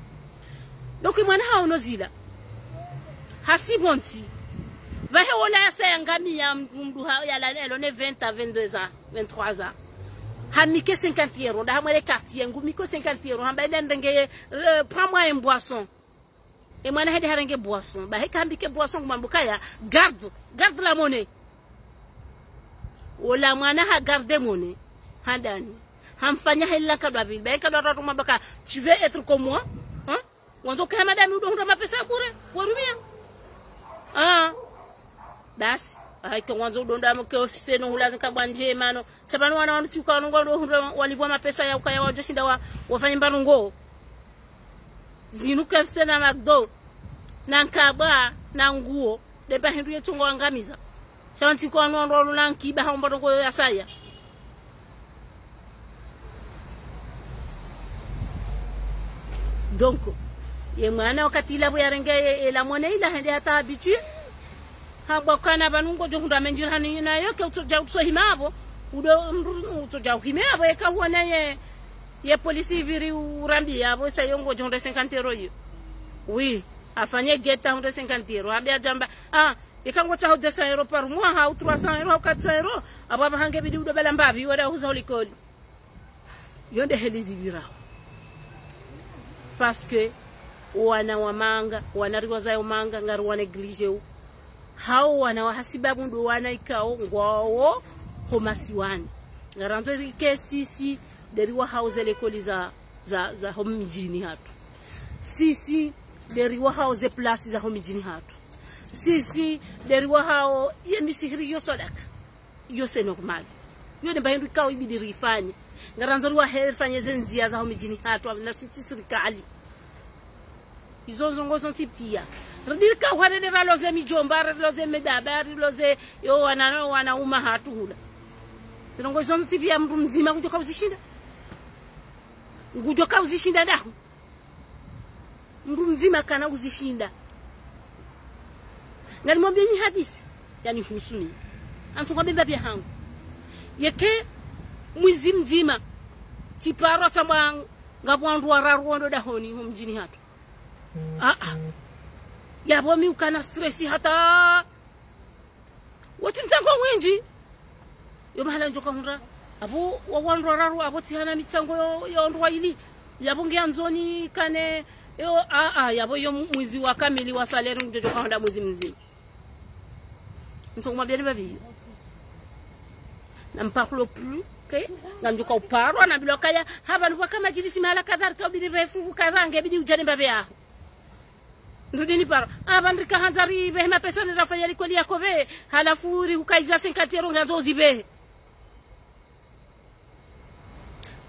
Donc, mwana haono zila. Hasi bonti. Pvahe wola yasa yangamiya mdru mdru ha, yala elo ne vingt à vingt-deux ans, vingt-trois ans. Hamike cinquante euros, nda hamwele quartier, ngumiko cinquante euros, hamba ende ndenge, euh, prends-moi une boisson. E mwana hende harenge boisson. Pvahe kahambike boisson ngumwambo kaya, garde, garde la monnaie. Wola mwana ha garde monnaie. Handani. Hamfanya hela nkado mbili. Pvahe nkado tatu mwamba ka, tu veux être comme moi? Hein? Ngwandzo ke ha madame udo hundra mapesa bure, warumia. Ah. Basi, ah, ike ngwandzo udo nda mo ke office no hulazi nkabwa ndjema no. Sha pvanu wana wanu tsi uka wanu ngwado hundra walipvwa mapesa ya ukaya wadjo shinda wa, wafanye mbanu ngo. Zinu K F C na McDo, na nkabwa, na nguo, nde pvahindru ye trongo wangamiza. Sha wantsi kwa wanu wandru walu na nkiba hamba ndrongo ya saya. Donc, ye mwana wakati ila pvo yarenge ye, ye la monnaie ila hende hata habitué. Hamba kana pvanu ngodjo hundra mendji rahani nayo ke utsodja utso hima apvo. Udo mdru utsodja uhime apvo yeka huona ye, ye polisi ipviri urambiya apvo sa yo ngodjo hundre cinquante euros yo. Oui, afanye geta hundre cinquante euros. Hadi adjamba, ah, yeka ngotsaho deux cents euros par mois, hau trois cents euros, hau quatre cents euros, apvo apvaha nge bidi udo bala mbapvi, wada huza holikoli. Yo nde heli zipvirao. Parce que wana wa manga, wana riwazayo manga, ngari wa négligé u. Hao wana wa hasibabu ndo wana ikao ngwawo ho masiwani. Ngarandzo rike sisi, nde riwahao ze likoli za, za, za ho midjini hatru. Sisi, nde riwahao ze plasi za ho midjini hatru. Sisi, nde riwahao ye misihiri yo swadaka. Yo c'est normal. Yo nde mba hindru ikao ibidi rifanye. Ngarandzo riwahe rifanye ze ndzia za ho midjini hatru, na sisi sirikali. Izo ndrongo zontsi pia. Ridi rika hwarele raloze midjomba, raloze mibaba, riloze yo wana, wana uma hatru hula. Ndrongo zontsi pia mdru mdzima ngudjo kauzishinda. Ngudjo kauzishinda dahu. Mdru mdzima kana uzishinda. Nganimwambie nyi hadisi, yani husu mi. Antsu kwa bemba pia hangu. Yeke mwizi mdzima, tsiparo tsamba ngapvo wandru wararu wondo dahoni ho mdjini hatru. Ah, ah. Yapvo mi ukana stress hata. Wotsi mtsango mwindji. Yo mahala ndjoka hundra. Apvo wa wandru wararu, apvo tsihana mitsango yo, yo wandru waili. Yapvo nge andzoni kane, yo, ah, ah, yapvo yo mwizi wa kamili wa salaire ngudjo djoka hundra mwizi mdzima. Mtsango mabiyani babi. N'en parlons plus, okay? Ngamdjo ka uparwa, nambilwa kaya, hapvanu pvwaka madjilisi mahala kadha, rika ubidi refu kadha, ngebidi udjane mbapvi yaho. Ndrudi niparo. Hapvanu rika handza ripvehe mapesa ni rafanya likoli ya kopve, halafu rihukaiza cinquante euros ngandzo uzipvehe.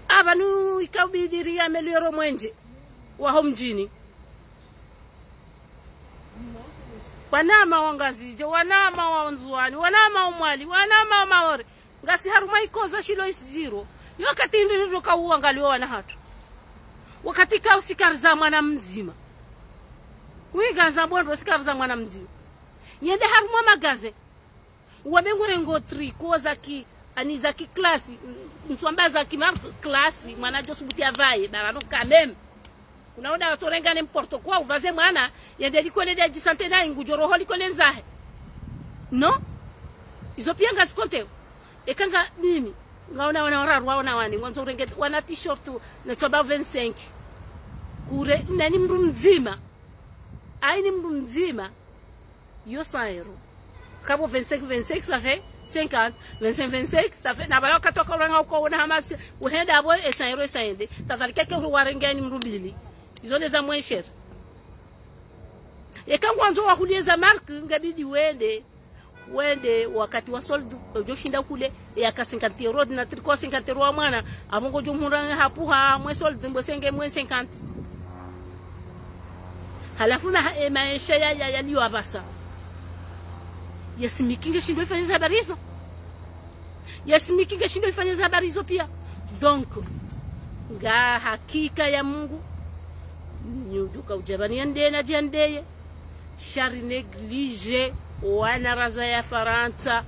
Hapvanu ika ubidi riaméliorer mwenje waho mdjini. Wanama wa Ngazidja, wanama wa Ndzuwani, wanama wa Mwali, wanama wa Maore. Ngasi harumwa ikoza shilo isi ziro. Yo wakati hindri ndo ka uangaliwa wana hatru. Wakati ka usikariza mwana mdzima. Wiga za bondro usikariza mwana mdzima. Yende harumwa magaze. Wabe ngurengo tricot za ki, ani za ki classe, m-, mswamba za ki ma classe, mwana djo subuti apvaye, barano quand même. Kuna oda wasorengane n'importe quoi, upvaze mwana, yende likoli de djisante na ingu djoroho likoli ndzahe. Non? Izo pia ngazi compter. Eka nga mimi, ngaona wana wararu, wana wane, ngwandzo urenge, wana t-shirt, na tswaba vingt-cinq. Kure, nani mndru mdzima? Ayi ni mndru mdzima. Yo cent euros. Kabo vingt-cinq, vingt-cinq, ça fait cinquante. Vingt-cinq, vingt-cinq, ça fait, na pvala wakati waka uranga uko una hamasi, uhenda abo, e cent euros, e cent euros. Tafadhali keke uru warengeni mndru mbili. Izo nde za moins cher. Eka ngwandzo wahulie za marque, ngabidi wende. Wende wakati wa solde, udjo shinda kule, yaka cinquante euros, na tricot cinquante euros wa mwana, abo ngodjo mhura hapvuha, mwe solde, mbo senge, mwe cinquante. Halafu na ha-, e maesha ya, ya, yaliyo apvasa. Ye SMIC ngeshindo ifanye za habari izo. Ye SMIC ngeshindo ifanye za habari izo pia. Donc, nga hakika ya Mungu, nyuduka udjabani yande na djandeye. Sha ri négligé wana raza ya Farantsa.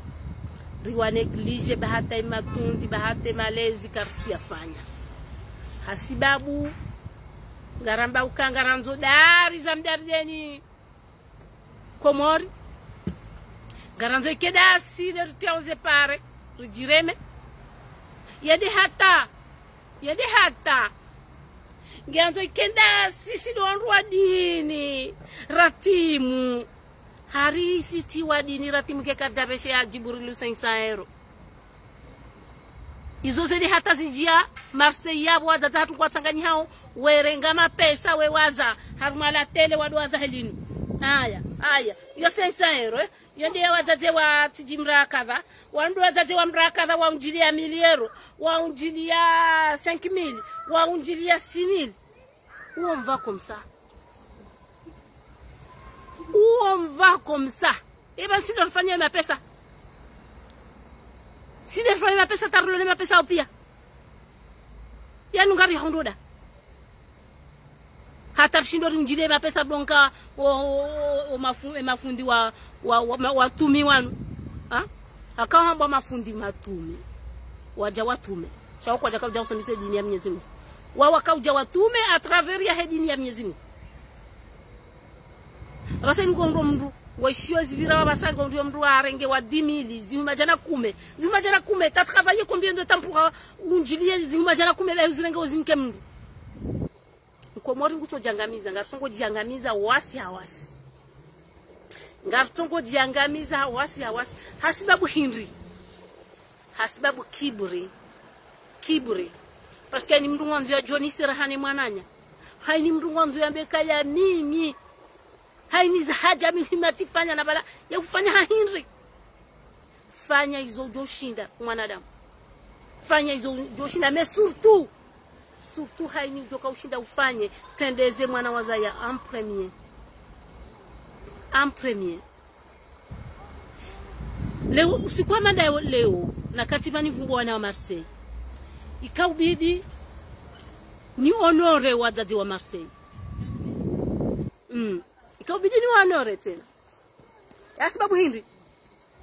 Riwa négligé bahata imatrundi, bahata imalezi kartsi yafanya. Hasibabu, ngaramba uka ngarandzo dari za mdarideni Komori. Ngarandzo ikeda si ne riteoze pare, ridjireme. Yende hata, yende hata. Ngeandzo ikenda sisi ndo wandru wa dini, ratimu. Hari sisi wa dini, ratimu ke kadabeshe ya djiburi lu cinq cents euros. Izo zende hata zidjia Marseille yapvo wadzadze hatru kwatsanganyihao, werenga mapesa, wewaza, harumwa la télé wado waza helinu. Aya, aya. Yo cinq cents euros, eh? Yo nde ya wadzadze wa tsidji mrakadha, wa ndo wadzadze wa mrakadha, wa undjili ya mille euros, wa undjili ya cinq mille, wa undjili ya six mille. Où on va comme ça? Où on va comme ça? Eba, si ndo rifanya mapesa. Si ndo rifanya mapesa, tarulone mapesa opia. Yanu ngari hondoda. Hata rishindo ri undjile mapesa donka o, o, o, o mafu-, e mafundi wa, wa, wa, ma-, watumi wanu. Ha? Haka wamba mafundi matumi. Wadja watume. Sha wo kwadjaka udja usomesa dini ya Mwenyezi Mungu. Wa waka udja watume à travers ya he dini ya Mwenyezi Mungu. Apvasa ni ngondo mndru. Waishiyo zipvira wapvasa ngondo mndru arenge wa dix mille, zihumi djana kume. Zihumi djana kume, t'as travaillé combien de temps pour, euh, undjilie zihumi djana kume, la uzirenge uzinike mndru. Mkomori ngutso djangamiza, ngarisongo djangamiza wasi hawasi. Ngarisongo djangamiza wasi hawasi. Hasibabu hindri. Hasibabu kibri. Kibri. Parce que ni mndru ngwandzo ya djonise raha ne mwananya. Haini mndru ngwandzo yambe kaya mimi. Haini za haja mimi matsifanya na pvala ya ufanya ha hindri. Fanya izo udjoshinda mwanadamu. Fanya izo udjoshinda, mais surtout, surtout haini udjoka ushinda ufanye, trendeze mwana wazaya en premier. En premier. Leo, usiku wa manda leo, nakati pvani pvumbo wana wa Marseille. Ikaubidi ni honorer wadzadze wa Marseille. Mm. Ikaubidi ni honorer tsena. Hasibabu hindri.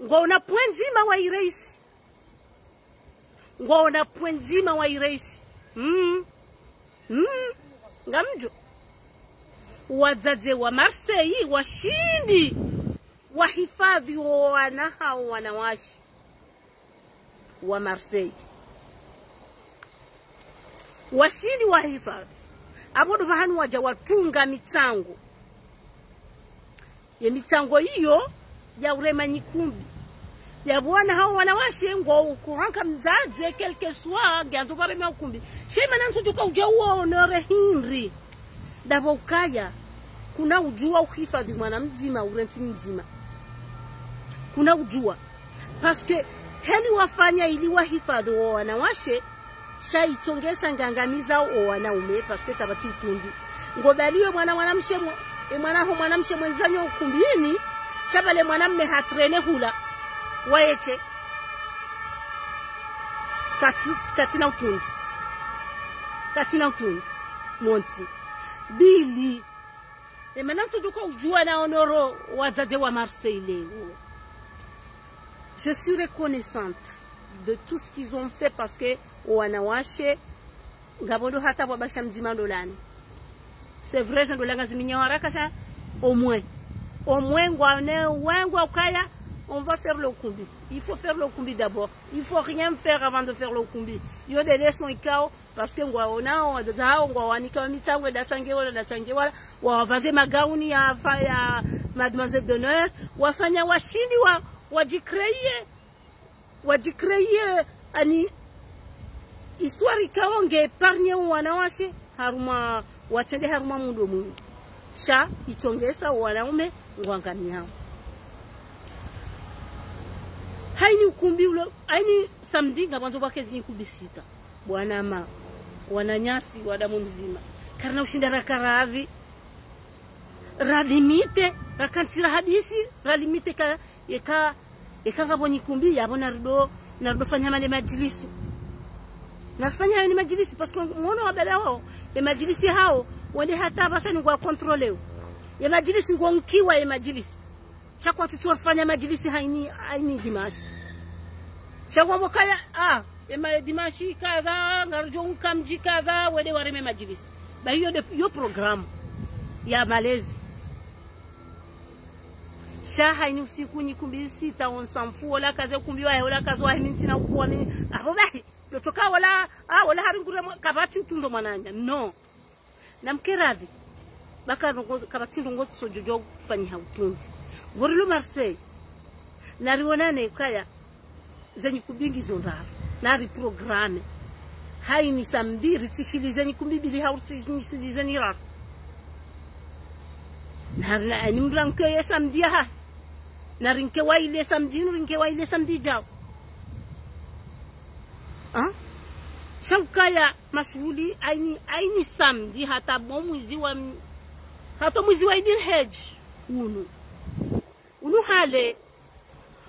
Ngwaona point ndzima wa ireisi. Ngwaona point ndzima wa ireisi. Mm. Mm. Ngamdjo. Wadzadze wa Marseille washindi wahifadhi wo wana hao wanawashe wa Marseille. Washindi wahifadhi. Apvo ndo pvahanu wadja watunga mitsango. Ye mitsango iyo ya urema nyikumbi. Ya bwana hao wanawashe ngwao ukuranga mdzadze, quel que soit, ngiandzo pvare mia ukumbi. Sha imana ntsudjuka udja uonore hindri. Ndapvo ukaya, kuna udjua uhifadhi mwana mdzima, urentsi mdzima. Kuna udjua. Parce que, heli wafanya ili wahifadhi wo wanawashe, sha itsongesa ngangamizao wo wanaume, parce que kapvatsi utundi. Ngobaliwe mwana, mwanamshe mwe-, e mwana ho mwanamshe mwenzanyo ukumbini, sha pvale mwanamme hatrene hula. Waye she. Katsi, katsina utundi. Katsina utundi. Montsi. Mbili. E mana ntsudjuka udjua na onoro wadzadze wa Marseille leo. Je suis reconnaissante de tout ce qu'ils ont fait parce que wanawashe ngapvo ndo hata pvwa basha mdzima ndo lani. C'est vrai, ze ndo langa ziminyawaraka sha, au moins. Au moins, ngwa ne, wengwa ukaya, on va faire le ukumbi. Il faut faire le ukumbi d'abord. Il faut rien faire avant de faire le ukumbi. Yo des leçons ikao, parce que ngwaonao, wadzadze hao, ngwawanika wa mitsango, ndatsange wala, ndatsange wala, wavaze magauni ya fa-, ya mademoiselle d'honneur, wafanya washindi wa, wadjicréer, wadjicréer, ani, histoire ikao nge épargner wanawashe, harumwa, watsende harumwa mundo mwinyi. Sha, itsongesa wanaume, ngwangamiyao. Haini ukumbi ulo, haini samedi ngapvandzo pvwake zinyi ukumbi sita. Bwana ma, wananyasi, wa damu mdzima. Karina ushinda raka ravi. Ralimite, rakantsira hadisi, ralimite ka, eka, eka ngapvo nyikumbi, yapvo narido, narido fanya mane madjilisi. Narifanya mane madjilisi, parce que mwono wabala wao, ye madjilisi hao, wende hata pvasa ni ngwa contrôler. Ye madjilisi ngwa nkiwa ye madjilisi. Sha kwatsu tsu fanya madjilisi haini, haini dimanche. Sha ngwambo kaya, ah, ema dimanche kadha, ngarudjo nka mdji kadha, wende wareme madjilisi. Ba iyo de, iyo programme ya malezi. Sha haini usiku nyikumbi sita, on s'en fout, ola kaze kumbi wahe, ola kaze wahe, mi ntsina ukuwa mi. Apvo bahi, lotoka ola, ah, ola hari ngure mwa-, kapvatsi utundi mwananya. Non. Namkeravi. Baka ndrongo, kapvatsi ndrongo tsodjodjo fanyiha utundi. Ngorilo Marseille. Narionane kaya. Zenyi ukumbi ngizo ndraru. Nari programme. Haini samedi, ritsishilize nyikumbi mbili hau ritsishilize nyiraru. Nari na, ani mndru anke ye samedi yaha. Narinke wa ile samedi, narinke wa ile samedi djao. Ha? Sha ukaya mashuhuli haini, haini samedi hata bo mwezi wa m-, hata mwezi wa Idil Hedji unu. Unu hale,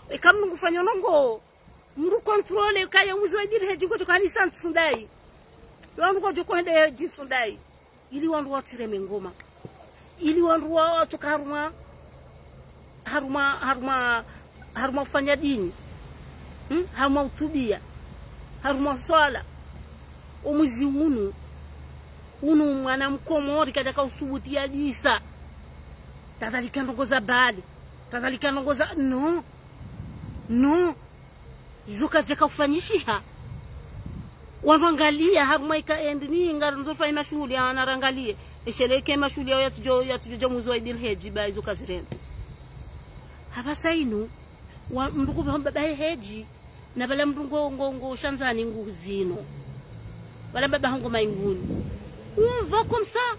eka mndru ngufanya ndrongo, mndru contrôler kaya mwezi wa Idil Hedji ngudjo kani sa ntsu ndayi. Yo mndru ngudjo kwende Hedji ntsu ndayi. Ili wandru watsireme ngoma. Ili wandru wa-, watsoka harumwa, harumwa, harumwa, harumwa ufanya dini. Hmm? Harumwa utubia. Harumwa swala. Omwezi unu. Unu mwana mkomori kadjaka usubuti yadjisa. Tadhalika ndrongo za bali. Tadhalika ndrongo za, non. Non. Izo kazeka ufanyishiha. Wandru angalia, harumwa ika endi ni ngarandzo fanya mashuhuli ya wana rangalie. Esheleke mashuhuli yao yatsudjo, yatsudjo dja mwezi wa Idil Hedji ba izo kazirenda. Hapvasa inu, wa, mndru kupva mbaba he Hedji, na pvala mndru ngo, ngo, ngo shandzani ngu zino. Pvala mbaba hongo mainguni. Umva comme ça.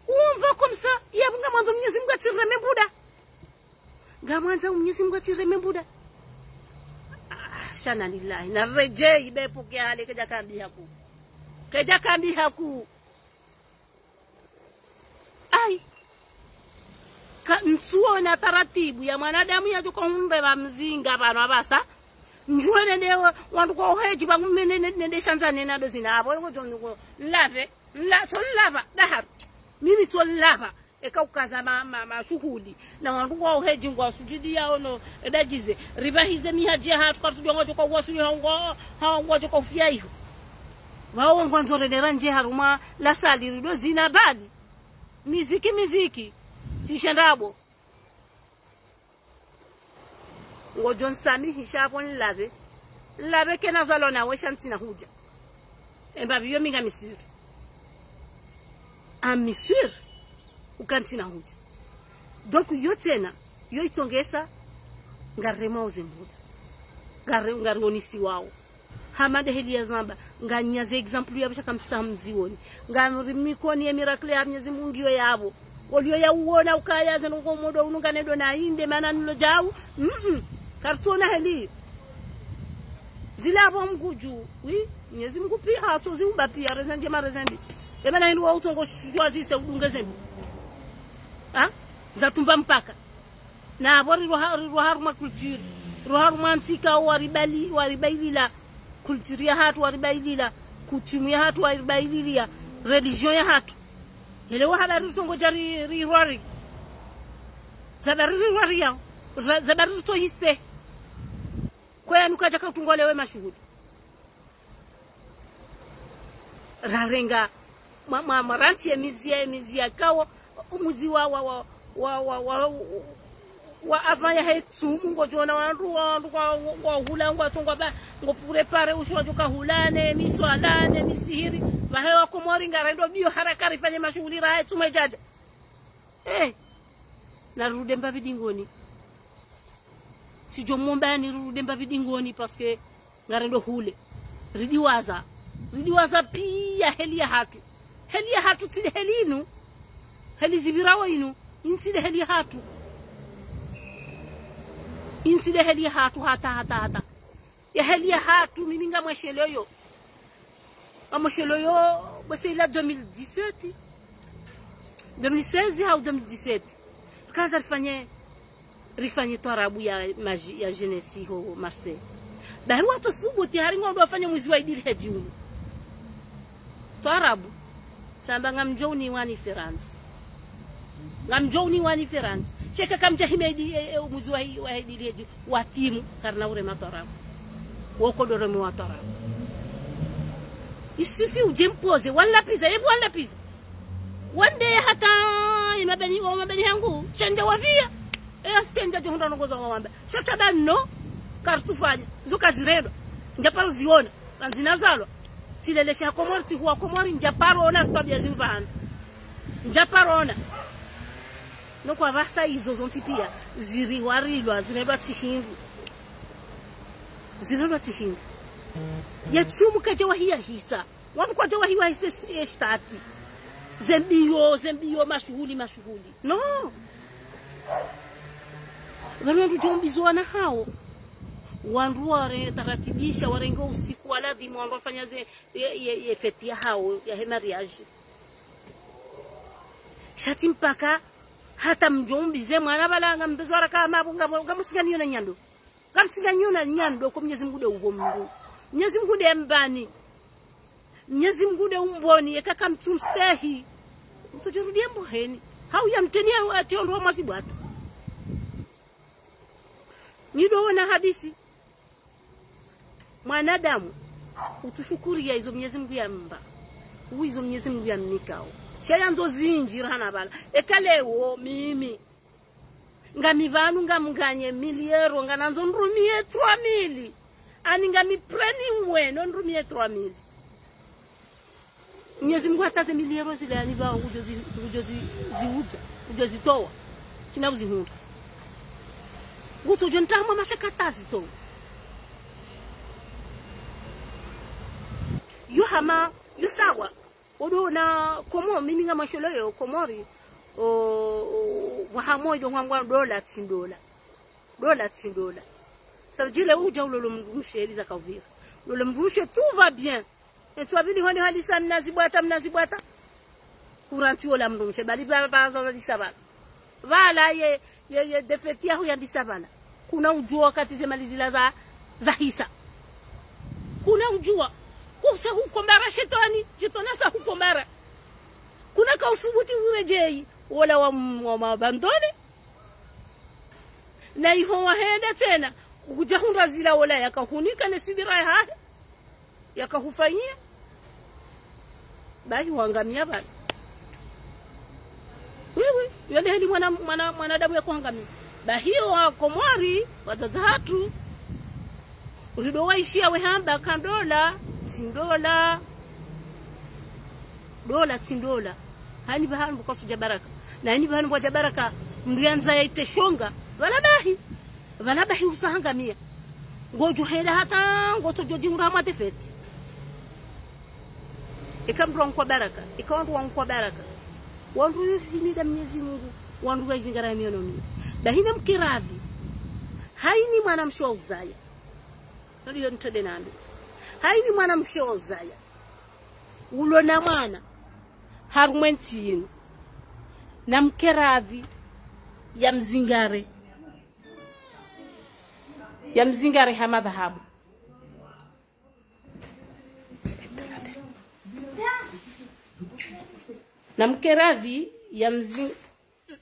Umva comme ça. Yapvo ngamwandzo Mnyezi Mngu atsireme mbuda. Ngamwandzo Mnyezi Mngu atsireme mbuda. Ah, shana lillahi. Na redjei be puke hale kedja kambi haku. Kedja kambi haku. Ai. Ka ntsuona taratibu ya mwanadamu yadjo ka hundre ba mzinga pvanu apvasa. Ndjuwe nende wa-, wandru kwa uhedji ba ngume ne-, ne-, nende shandza nena ndo zina. Apvo yoko djo nuko. Nlapve. Nla-, tso nlapva. Daharu. Mimi tso nlapva. Eka ukaza ma, ma, mashuhuli. Na wandru ngwao hedji ngwao sujudi yao no, edadjize. Ribahize mihadji yahatru karitsudjuwa ngwadjo ka uwasuli hao ngwa, hao ngwadjo ka ufiya iho. Wao ngwandzo rende randje harumwa la salle rido zina bali. Miziki, miziki. Tsishe ndrabo. Ngodjo nsamihi sha apvo nlapve. Nlapve kena zalwa nawe sha ntsina hudja. Emba pvi yo mi ngami sûr. Ami sûr. Uka ntsina hudja. Donc yo tsena, yo itsongesa, Ngaremwao ze mbuda. Ngare-, ngarionisiwao. Hama nde heli yazamba, nganyaze exemple ya pvasha kamtsuta mzioni. Ngamrimikoni ye miracle ya Mnyezi Mungu ngiyo yapvo. Oliyo ya uona ukaya ze ndrongoo modo unu nganendo na inde mana nilo djau. Mm-mm. Karitsona heli. Zila apvo Mngu dju. Oui, Mnyezi Mungu pia, hatsoziumba pia, reza ndjema, reza mbi. Emana hindru wa utsongo shwazise udunge ze mbi. Ha? Za tumba mpaka. Na apvo rirwa ha-, rirwa harumwa culture, rirwa harumwa ntsika, waribali-, waribailila culture yahatru, waribailila coutume yahatru, waribailila religion yahatru. Yelewo habari rizongo dja ri-, rirwari. Zabari rirwari yao. Za-, zabari ritohise. Kwaya nuka djaka utungolewe mashuhuli. Rarenga mwa, mwa, mwa rantsi ye mizi ya, ye mizi ya kawo, umuzi wa, wa, wa, wa, wa, wa, wa avant yahe tsumu, ngodjona wandru, wandru kwa, kwa hula, ngwatsongwa ba, ngo préparer usho wadjoka hulane, miswalane, misihiri. Pvahe wa Komori ngarendo mbio haraka rifanye mashuhuli rahe tsumu edjadja. Eh, na rude mbapvi dingoni. Tsidjo mwomba yani rude mbapvi dingoni, parce que ngarendo hule. Ridiwaza. Ridiwaza pia heli yahatru. Heli yahatru tsi nde heli inu. Heli zipvirao inu. Inu tsi nde heli yahatru. Inu tsi nde heli yahatru hata, hata, hata. Ye heli yahatru, mimi ngamwesheleyo. Ngamwesheleyo, bwese ila deux mille dix-sept. Deux mille seize hau deux mille dix-sept. Rikandza rifanye, rifanye twarabu ya maji-, ya jeunesse ho Marseille. Bahi watsosubuti hari ngwandro wafanye mwezi wa Idi lihedji unu. Twarabu. Tsamba ngamdjo uniwani Farantsa. Ngamdjo uniwani Farantsa. Sha eka kamdja hime Idi, e, e, mwezi wa, wa Idi lihedji, watimu, karina urema twarabu. Woko ndo rema twarabu. Il suffit udje mpoze, wanlapviza, ye wanlapviza. Wande hata, ye mabeni, wa mabeni hangu, shende wapvia. E, asike ndjadjo hundra ndrongoo za wawamba. Sha tsamba no, karitsufanya. Zo kazirendwa. Ndjaparo ziona. Randzi nazalwa. Tsilelesha Komori, tsihuwa Komori, ndjaparo ona zitwabia zinu pvanu. Ndjaparo ona. No kwapvasa izo zontsi pia. Ziriwarilwa, zirendwa tsi hindru. Zirendwa tsi hindru. Ye tsumu kadja wahi yahisa. Wandru kwadja wahi wahise si eshtati. Ze mbio, ze mbio, mashuhuli, mashuhuli. No. Pvanu wandru djombizo wana hawo. Wandru ware taratibisha, warenge usiku wa ladhimu, wandru wafanya ze, ye, ye, ye fête yahawo, yahe mariage. Sha tsi mpaka, hata mdjombize mwana pvala ngambezo haraka mabu, ngamo, ngamusinganyo na nyando. Kamsinganyo na nyando ko Mnyezi Mungu nde uwo mndru. Mnyezi Mungu nde mbani. Mnyezi Mungu nde umboni, eka kamtsumstehi. Utsodjo rudi emboheni. Hau ya mteni ya, ya tiondo wa mwazi bwata. Nido wona hadisi. Mwanadamu, utsushukuriya izo Mnyezi Mungu yamba. Uwo izo Mnyezi Mungu yamnikao. Sha yandzo zindji rahana pvala. Eka leo, mimi. Ngami pvanu ngamnganye mille euros, nganandzo nrumiye trois mille. Ani ngami prêt niwe, no nrumiye trois mille. Mnyezi Mungu hata ze mille euros zile ani pvao, ngudjo zi, ngudjo zi, ziudza, ngudjo zitowa. Tsina uzihundra. Ngutsodjo ntamwa mashaka tazitowa. Yo hama, yo sawa. Odo na Komo-, mimi ngamwesheleyo Komori, o, o, wahamoyo ngwambwa dola tsi dola. Dola tsi dola. Sa djile udja ulole mdrumshe, Eliza Kavira. Ulole mdrumshe, tout va bien. Etswa pvili hwani hadisa mnazi bwata, mnazi bwata. Kuranti wola mdrumshe, bali ba, ba, za, za disa bala. Pvala ye, ye, ye défaite yaho yandisa pvala. Kuna udjua wakati ze mali zila za, zahisa. Kuna udjua. Kusa hukombara shetwani, shetwani sa hukombara. Kuna kausubuti uredjeyi, wola wa, wa, wa abandonné. Na iho wahenda tsena, kudja hundra zila wola yakahunika ne subira yahahe. Yakahufanyiya. Bahi wangamia pvala. Oui, oui. Yo nde heli mwana, mwana, mwanadamu yakuhangamia. Bahi yo wa Komori, wadzadze hatru. Urido waishiya wehamba ka dola, tsi dola. Dola, tsi dola. Hani pvahanu pvwa sudja baraka. Na hani pvahanu pvwadja baraka, mndru yandza yaite shonga. Pvala bahi. Pvala bahi usahangamia. Ngodjo henda hata ngotsodjo djihura mwa défaite. Eka mdru wa nkwa baraka, eka wandru wa nkwa baraka. Wandru yuhimida Mwenyezi Mungu, wandru wa izingara ya miono mia. Bahi namkeradhi. Haini mwanamshe wa uzaya. Nodi yo ntrebe nambe. Haini mwanamshe wa uzaya. Ulo na mwana. Harumwa entsi yinu. Namkeradhi ya mzingare. Ya mzingare ha madhahabu. Namkeradhi ya mzi-,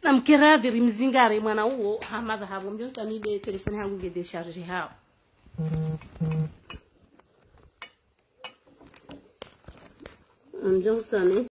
namkeradhi ri mzingare mwana uwo ha madhahabu. Mdjo samihi be téléphone hangu nge déchargé hao. Mdjo samihi.